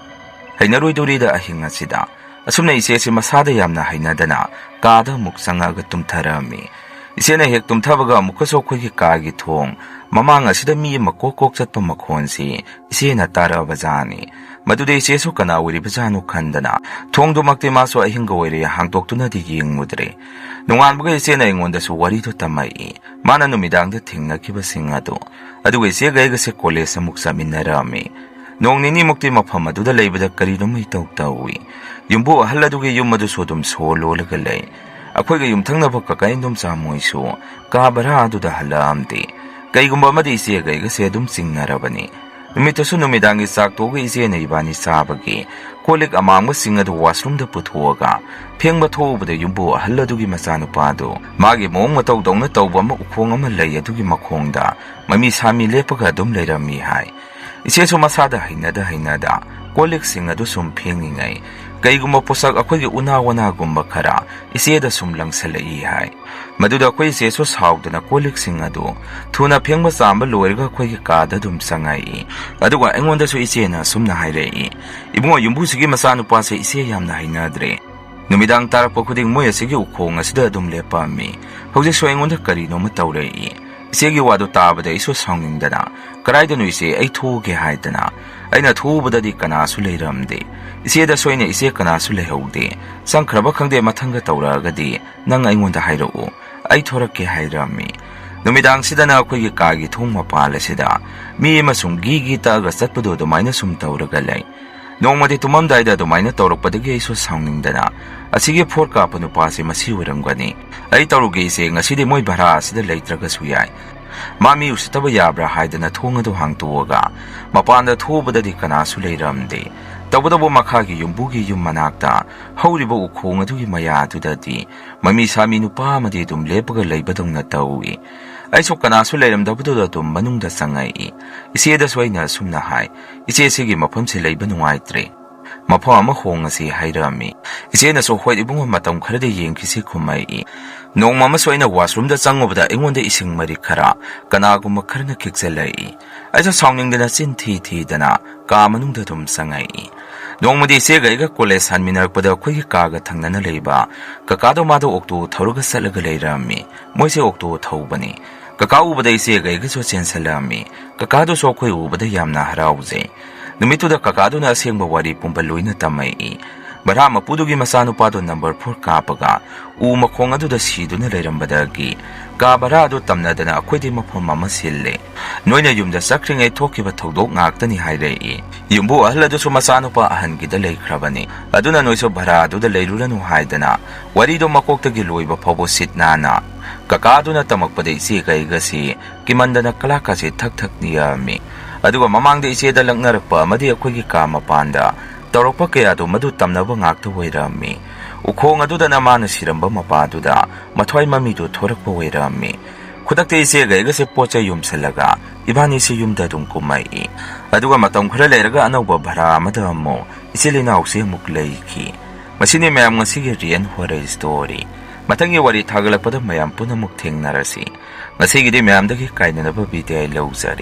ꯍꯩꯅꯔꯣꯏꯗꯧꯔꯤꯗ ꯑꯍꯤꯡ ꯑꯁꯤꯗ"꯫ ꯑꯁꯨꯝꯅ ꯏꯆꯦꯁꯤ ꯃꯁꯥꯗ ꯌꯥꯝꯅ ꯍꯩꯅꯗꯅ ꯀꯥꯗ ꯑꯃꯨꯛ ꯆꯪꯉꯛꯑꯒ ꯇꯨꯝꯊꯔꯛꯑꯝꯃꯤ꯫ ꯏꯆꯦꯅ ꯍꯦꯛ ꯇꯨꯝꯊꯕꯒ ꯑꯃꯨꯛꯀꯁꯨ ꯑꯩꯈꯣꯏꯒꯤ ꯀꯥꯒꯤ ꯊꯣꯡ ꯃꯃꯥꯡ ꯑꯁꯤꯗ ꯃꯤ ꯑꯃ ꯀꯣꯛ ꯀꯣꯛ ꯆꯠꯄ ꯃꯈꯣꯟꯁꯤ ꯏꯆꯦꯅ ꯇꯥꯔꯛꯑꯕꯖꯥꯠꯅꯤ꯫ ꯃꯗꯨꯗ ꯏꯆꯦꯁꯨ ꯀꯅꯥ ꯑꯣꯏꯔꯤꯕꯖꯥꯠꯅꯣ ꯈꯟꯗꯅ ꯊꯣꯡꯗꯨꯃꯛꯇꯤ ꯃꯥꯁꯨ ꯑꯍꯤꯡꯒ ꯑꯣꯏꯔꯦ ꯍꯥꯡꯗꯣꯛꯇꯨꯅꯗꯤ ꯌꯦꯡꯉꯨꯗ꯭ꯔꯦ꯫ ꯅꯣꯡꯉꯥꯟꯕꯒ ꯏꯆꯦꯅ ꯑꯩꯉꯣꯟꯗꯁꯨ ꯋꯥꯔꯤꯗꯨ ꯇꯝꯃꯛꯏ꯫ ꯃꯥꯅ ꯅꯨꯃꯤꯗꯥꯡꯗ ꯊꯦꯡꯅꯈꯤꯕꯁꯤꯡ ꯑꯗꯨ꯫ ꯑꯗꯨꯒ ꯏꯆꯦꯒ ꯑꯩꯒꯁꯦ college ꯑꯃꯨꯛ ꯆꯠꯃꯤꯟꯅꯔꯛꯑꯝꯃꯤ꯫ ꯅꯣꯡ ꯅꯤꯅꯤꯃꯨꯛꯇꯤ ꯃꯐꯝ ꯑꯗꯨꯗ ꯂꯩꯕꯗ ꯀꯔꯤꯅꯣꯝꯃ ꯏꯇꯧ ꯇꯧꯏ꯫ ꯌꯨꯝꯕꯨ ꯑꯍꯜ ꯑꯗꯨꯒꯤ ꯌꯨꯝ ꯑꯗꯨꯁꯨ ꯑꯗꯨꯝ ꯁꯣ ꯂꯣꯜꯂꯒ ꯂꯩ꯫ ꯑꯩꯈꯣꯏꯒ ꯌꯨꯝꯊꯪꯅꯕ ꯀꯀꯥ ꯏꯟꯗꯣꯝꯆꯥ ꯃꯣꯏꯁꯨ ꯀꯥ ꯚꯔꯥ ꯑꯗꯨꯗ ꯍꯜꯂꯛꯑꯝꯗꯦ꯫ ꯀꯩꯒꯨꯝꯕ ꯑꯃꯗꯤ ꯏꯆꯦꯒ ꯑꯩꯒꯁꯦ ꯑꯗꯨꯝ ꯆꯤꯡꯅꯔꯕꯅꯤ꯫ ꯅꯨꯃꯤꯠꯇꯨꯁꯨ ꯅꯨꯃꯤꯗꯥꯡꯒꯤ ꯆꯥꯛ ꯇꯣꯛꯑꯒ ꯏꯆꯦꯅ ꯏꯕꯥꯅꯤ ꯆꯥꯕꯒꯤ ꯀꯣꯜ ꯂꯤꯛ ꯑꯃꯥꯡꯕꯁꯤꯡ ꯑꯗꯨ washroomꯗ ꯄꯨꯊꯣꯛꯑꯒ ꯐꯦꯡꯕ ꯊꯣꯛꯎꯕꯗ ꯌꯨꯝꯕꯨ ꯑꯍꯜ ꯑꯗꯨꯒꯤ ꯃꯆꯥꯅꯨꯄꯥꯗꯨ ꯃꯥꯒꯤ ꯃꯑꯣꯡ ꯃꯇꯧ ꯇꯧꯅ ꯇꯧꯕ ꯑꯃ ꯎꯈꯣꯡ ꯑꯃ ꯂꯩ ꯑꯗꯨꯒꯤ ꯃꯈꯣꯡꯗ ꯃꯃꯤ ꯁꯥꯃꯤ ꯂꯦꯞꯄꯒ ꯑꯗꯨꯝ ꯂꯩꯔꯝꯃꯤ ꯍꯥꯏ꯫ ꯏꯆꯦꯁꯨ ꯃꯁꯥꯗ ꯍꯩꯅꯗ ꯍꯩꯅꯗ ꯀꯣꯜ ꯂꯤꯛꯁꯤꯡ ꯑꯗꯨ ꯁꯨꯝ ꯐꯦꯡꯉꯤꯉꯩ ꯀꯩꯒꯨꯝꯕ ꯄꯣꯠꯁꯛ ꯑꯩꯈꯣꯏꯒꯤ ꯎꯅꯥ ꯋꯥꯅꯥꯒꯨꯝꯕ ꯈꯔ ꯏꯆꯦꯗ ꯁꯨꯝ ꯂꯪꯁꯜꯂꯛꯏ ꯍꯥꯏ꯫ ꯃꯗꯨꯗ ꯑꯩꯈꯣꯏ ꯏꯆꯦꯁꯨ ꯁꯥꯎꯗꯅ ꯀꯣꯜ ꯂꯤꯛꯁꯤꯡ ꯑꯗꯨ ꯊꯨꯅ ꯐꯦꯡꯕ ꯆꯥꯝꯕ ꯂꯣꯏꯔꯒ ꯑꯩꯈꯣꯏꯒꯤ ꯀꯥꯗ ꯑꯗꯨꯝ ꯆꯪꯉꯛꯏ꯫ ꯑꯗꯨꯒ ꯑꯩꯉꯣꯟꯗꯁꯨ ꯏꯆꯦꯅ ꯑꯁꯨꯝꯅ ꯍꯥꯏꯔꯛꯏ, "ꯏꯕꯨꯡꯉꯣ, ꯌꯨꯝꯕꯨꯁꯤꯒꯤ ꯃꯆꯥꯅꯨꯄꯥꯁꯦ ꯏꯆꯦ ꯌꯥꯝꯅ ꯍꯩꯅꯗ꯭ꯔꯦ꯫ ꯅꯨꯃꯤꯗꯥꯡ ꯇꯥꯔꯛꯄ ꯈꯨꯗꯤꯡ ꯃꯣꯏ ꯑꯁꯤꯒꯤ ꯎꯈꯣꯡ ꯑꯁꯤꯗ ꯑꯗꯨꯝ ꯂꯦꯞꯄꯝꯃꯤ꯫ ꯍꯧꯖꯤꯛꯁꯨ ꯑꯩꯉꯣꯟꯗ ꯀꯔꯤꯅꯣꯃ ꯇꯧꯔꯛꯏ"꯫ ꯏꯆꯦꯒꯤ ꯋꯥꯗꯨ ꯇꯥꯕꯗ ꯑꯩꯁꯨ ꯁꯥꯎꯅꯤꯡꯗꯅ, "ꯀꯗꯥꯏꯗꯅꯣ ꯏꯆꯦ? ꯑꯩ ꯊꯣꯛꯎꯒꯦ" ꯍꯥꯏꯗꯅ ꯑꯩꯅ ꯊꯣꯛꯎꯕꯗꯗꯤ ꯀꯅꯥꯁꯨ ꯂꯩꯔꯝꯗꯦ꯫ ꯏꯆꯦꯗꯁꯨ ꯑꯩꯅ, "ꯏꯆꯦ, ꯀꯅꯥꯁꯨ ꯂꯩꯍꯧꯗꯦ꯫ ꯆꯪꯈ꯭ꯔꯕ ꯈꯪꯗꯦ, ꯃꯊꯪꯒ ꯇꯧꯔꯛꯑꯒꯗꯤ ꯅꯪ ꯑꯩꯉꯣꯟꯗ ꯍꯥꯏꯔꯛꯎ, ꯑꯩ ꯊꯣꯔꯛꯀꯦ" ꯍꯥꯏꯔꯝꯃꯤ꯫ ꯅꯨꯃꯤꯗꯥꯡꯁꯤꯗꯅ ꯑꯩꯈꯣꯏꯒꯤ ꯀꯥꯒꯤ ꯊꯣꯡ ꯃꯄꯥꯜ ꯑꯁꯤꯗ ꯃꯤ ꯑꯃ ꯁꯨꯝ ꯒꯤ ꯒꯤ ꯇꯛꯑꯒ ꯆꯠꯄꯗꯣ ꯑꯗꯨꯃꯥꯏꯅ ꯁꯨꯝ ꯇꯧꯔꯒ ꯂꯩ꯫ ꯅꯣꯡꯃꯗꯤ ꯇꯨꯝꯃꯝꯗꯥꯏꯗ ꯑꯗꯨꯃꯥꯏꯅ ꯇꯧꯔꯛꯄꯗꯒꯤ ꯑꯩꯁꯨ ꯁꯥꯎꯅꯤꯡꯗꯅ, "ꯑꯁꯤꯒꯤ ꯐꯣꯔ ꯀꯥꯞꯄ ꯅꯨꯄꯥꯁꯤ ꯃꯁꯤ ꯑꯣꯏꯔꯝꯒꯅꯤ꯫ ꯑꯩ ꯇꯧꯔꯨꯒꯦ ꯏꯆꯦ, ꯉꯁꯤꯗꯤ ꯃꯣꯏ ꯚꯔꯥ ꯑꯁꯤꯗ ꯂꯩꯇ꯭ꯔꯒꯁꯨ ꯌꯥꯏ꯫ ꯃꯥ ꯃꯤ ꯎꯁꯤꯠꯇꯕ ꯌꯥꯕ꯭ꯔꯥ?" ꯍꯥꯏꯗꯅ ꯊꯣꯡ ꯑꯗꯨ ꯍꯥꯡꯇꯣꯛꯑꯒ ꯃꯄꯥꯟꯗ ꯊꯣꯛꯎꯕꯗꯗꯤ ꯀꯅꯥꯁꯨ ꯂꯩꯔꯝꯗꯦ꯫ ꯇꯧꯕꯇꯕꯨ ꯃꯈꯥꯒꯤ ꯌꯨꯝꯕꯨꯒꯤ ꯌꯨꯝ ꯃꯅꯥꯛꯇ ꯍꯧꯔꯤꯕ ꯎꯈꯣꯡ ꯑꯗꯨꯒꯤ ꯃꯌꯥꯗꯨꯗꯗꯤ ꯃꯃꯤ ꯁꯥꯃꯤ ꯅꯨꯄꯥ ꯑꯃꯗꯤ ꯑꯗꯨꯝ ꯂꯦꯞꯄꯒ ꯂꯩꯕꯗꯧꯅ ꯇꯧꯏ꯫ ꯑꯩꯁꯨ ꯀꯅꯥꯁꯨ ꯂꯩꯔꯝꯗꯕꯗꯨꯗ ꯑꯗꯨꯝ ꯃꯅꯨꯡꯗ ꯆꯪꯉꯛꯏ꯫ ꯏꯆꯦꯗꯁꯨ ꯑꯩꯅ ꯑꯁꯨꯝꯅ ꯍꯥꯏ, "ꯏꯆꯦ, ꯁꯤꯒꯤ ꯃꯐꯝꯁꯤ ꯂꯩꯕ ꯅꯨꯡꯉꯥꯏꯇ꯭ꯔꯦ꯫ ꯃꯐꯝ ꯑꯃ ꯍꯣꯡꯉꯁꯤ," ꯍꯥꯏꯔꯛꯑꯝꯃꯤ꯫ ꯏꯆꯦꯅꯁꯨ, "ꯍꯣꯏ ꯏꯕꯨꯡꯉꯣ, ꯃꯇꯝ ꯈꯔꯗꯤ ꯌꯦꯡꯈꯤꯁꯤ," ꯈꯨꯝꯃꯛꯏ꯫ ꯅꯣꯡꯃ ꯑꯃꯁꯨ ꯑꯩꯅ washroomꯗ ꯆꯪꯉꯨꯕꯗ ꯑꯩꯉꯣꯟꯗ ꯏꯁꯤꯡ ꯃꯔꯤꯛ ꯈꯔ ꯀꯅꯥꯒꯨꯝꯕ ꯈꯔꯅ ꯈꯤꯛꯆꯜꯂꯛꯏ꯫ ꯑꯩꯁꯨ ꯁꯥꯎꯅꯤꯡꯗꯅ ꯆꯤꯟ ꯊꯤ ꯊꯤꯗꯅ ꯀꯥ ꯃꯅꯨꯡꯗ ꯑꯗꯨꯝ ꯆꯪꯉꯛꯏ꯫ ꯅꯣꯡꯃꯗꯤ ꯏꯆꯦꯒ ꯑꯩꯒ college ꯍꯟꯃꯤꯟꯅꯔꯛꯄꯗ ꯑꯩꯈꯣꯏꯒꯤ ꯀꯥꯒ ꯊꯪꯅꯅ ꯂꯩꯕ ꯀꯀꯥꯗꯣ, ꯃꯥꯗꯣ ꯑꯣꯛꯇꯣ ꯊꯧꯔꯒ ꯆꯠꯂꯒ ꯂꯩꯔꯝꯃꯤ꯫ ꯃꯣꯏꯁꯦ ꯑꯣꯛꯇꯣ ꯊꯧꯕꯅꯤ꯫ ꯀꯀꯥ ꯎꯕꯗ ꯏꯆꯦꯒ ꯑꯩꯒꯁꯨ ꯆꯦꯟꯁꯜꯂꯛꯑꯝꯃꯤ꯫ ꯀꯀꯥꯗꯨꯁꯨ ꯑꯩꯈꯣꯏ ꯎꯕꯗ ꯌꯥꯝꯅ ꯍꯔꯥꯎꯖꯩ꯫ ꯅꯨꯃꯤꯠꯇꯨꯗ ꯀꯀꯥꯗꯨꯅ ꯑꯁꯦꯡꯕ ꯋꯥꯔꯤ ꯄꯨꯝꯕ ꯂꯣꯏꯅ ꯇꯝꯃꯛꯏ꯫ ꯚꯔꯥ ꯃꯄꯨꯗꯨꯒꯤ ꯃꯆꯥꯅꯨꯄꯥꯗꯣ number four ꯀꯥꯞꯄꯒ ꯎ ꯃꯈꯣꯡ ꯑꯗꯨꯗ ꯁꯤꯗꯨꯅ ꯂꯩꯔꯝꯕꯗꯒꯤ ꯀꯥ ꯚꯔꯥ ꯑꯗꯨ ꯇꯝꯅꯗꯅ ꯑꯩꯈꯣꯏꯗꯤ ꯃꯐꯝ ꯑꯃ ꯁꯤꯜꯂꯦ꯫ ꯅꯣꯏꯅ ꯌꯨꯝꯗ ꯆꯠꯈ꯭ꯔꯤꯉꯩ ꯊꯣꯛꯈꯤꯕ ꯊꯧꯗꯣꯛ ꯉꯥꯛꯇꯅꯤ ꯍꯥꯏꯔꯛꯏ꯫ ꯌꯨꯝꯕꯨ ꯑꯍꯜ ꯑꯗꯨꯁꯨ ꯃꯆꯥꯅꯨꯄꯥ ꯑꯍꯟꯒꯤꯗ ꯂꯩꯈ꯭ꯔꯕꯅꯤ꯫ ꯑꯗꯨꯅ ꯅꯣꯏꯁꯨ ꯚꯔꯥ ꯑꯗꯨꯗ ꯂꯩꯔꯨꯔꯅꯨ ꯍꯥꯏꯗꯅ ꯋꯥꯔꯤꯗꯣ ꯃꯀꯣꯛꯇꯒꯤ ꯂꯣꯏꯕ ꯐꯥꯎꯕ ꯁꯤꯠ ꯅꯥꯟꯅ ꯀꯀꯥꯗꯨꯅ ꯇꯝꯃꯛꯄꯗ ꯏꯆꯦ ꯀꯩꯒꯁꯤ ꯀꯤꯃꯟꯗꯅ ꯀꯂꯥꯛꯀꯁꯤ ꯊꯛ ꯊꯛ ꯅꯤꯛꯑꯝꯃꯤ꯫ ꯑꯗꯨꯒ ꯃꯃꯥꯡꯗ ꯏꯆꯦꯗ ꯂꯛꯅꯔꯛꯄ ꯑꯃꯗꯤ ꯑꯩꯈꯣꯏꯒꯤ ꯀꯥ ꯃꯄꯥꯟꯗ ꯇꯧꯔꯛꯄ ꯀꯌꯥꯗꯨ ꯃꯗꯨ ꯇꯝꯅꯕ ꯉꯥꯛꯇ ꯑꯣꯏꯔꯝꯃꯤ꯫ ꯎꯈꯣꯡ ꯑꯗꯨꯗꯅ ꯃꯥꯅ ꯁꯤꯔꯝꯕ ꯃꯄꯥꯗꯨꯗ ꯃꯊ꯭ꯋꯥꯏ ꯃꯃꯤꯗꯨ ꯊꯣꯔꯛꯄ ꯑꯣꯏꯔꯝꯃꯤ꯫ ꯈꯨꯗꯛꯇ ꯏꯆꯦꯒ ꯑꯩꯒꯁꯦ ꯄꯣꯠ ꯆꯩ ꯌꯣꯝꯁꯤꯜꯂꯒ ꯏꯕꯥꯅꯤꯁꯦ ꯌꯨꯝꯗ ꯑꯗꯨꯝ ꯀꯨꯝꯃꯛꯏ꯫ ꯑꯗꯨꯒ ꯃꯇꯝ ꯈꯔ ꯂꯩꯔꯒ ꯑꯅꯧꯕ ꯚꯔꯥ ꯑꯃꯗ ꯑꯃꯨꯛ ꯏꯆꯤꯜ ꯏꯅꯥꯎꯁꯦ ꯑꯃꯨꯛ ꯂꯩꯈꯤ꯫ ꯃꯁꯤꯅꯤ ꯃꯌꯥꯝ ꯉꯁꯤꯒꯤ real horror story꯫ ꯃꯊꯪꯒꯤ ꯋꯥꯔꯤ ꯊꯥꯒꯠꯂꯛꯄꯗ ꯃꯌꯥꯝ ꯄꯨꯟꯅ ꯑꯃꯨꯛ ꯊꯦꯡꯅꯔꯁꯤ꯫ ꯉꯁꯤꯒꯤꯗꯤ ꯃꯌꯥꯝꯗꯒꯤ ꯀꯥꯏꯅꯅꯕ ꯕꯤꯗꯥꯏ ꯂꯧꯖꯔꯦ꯫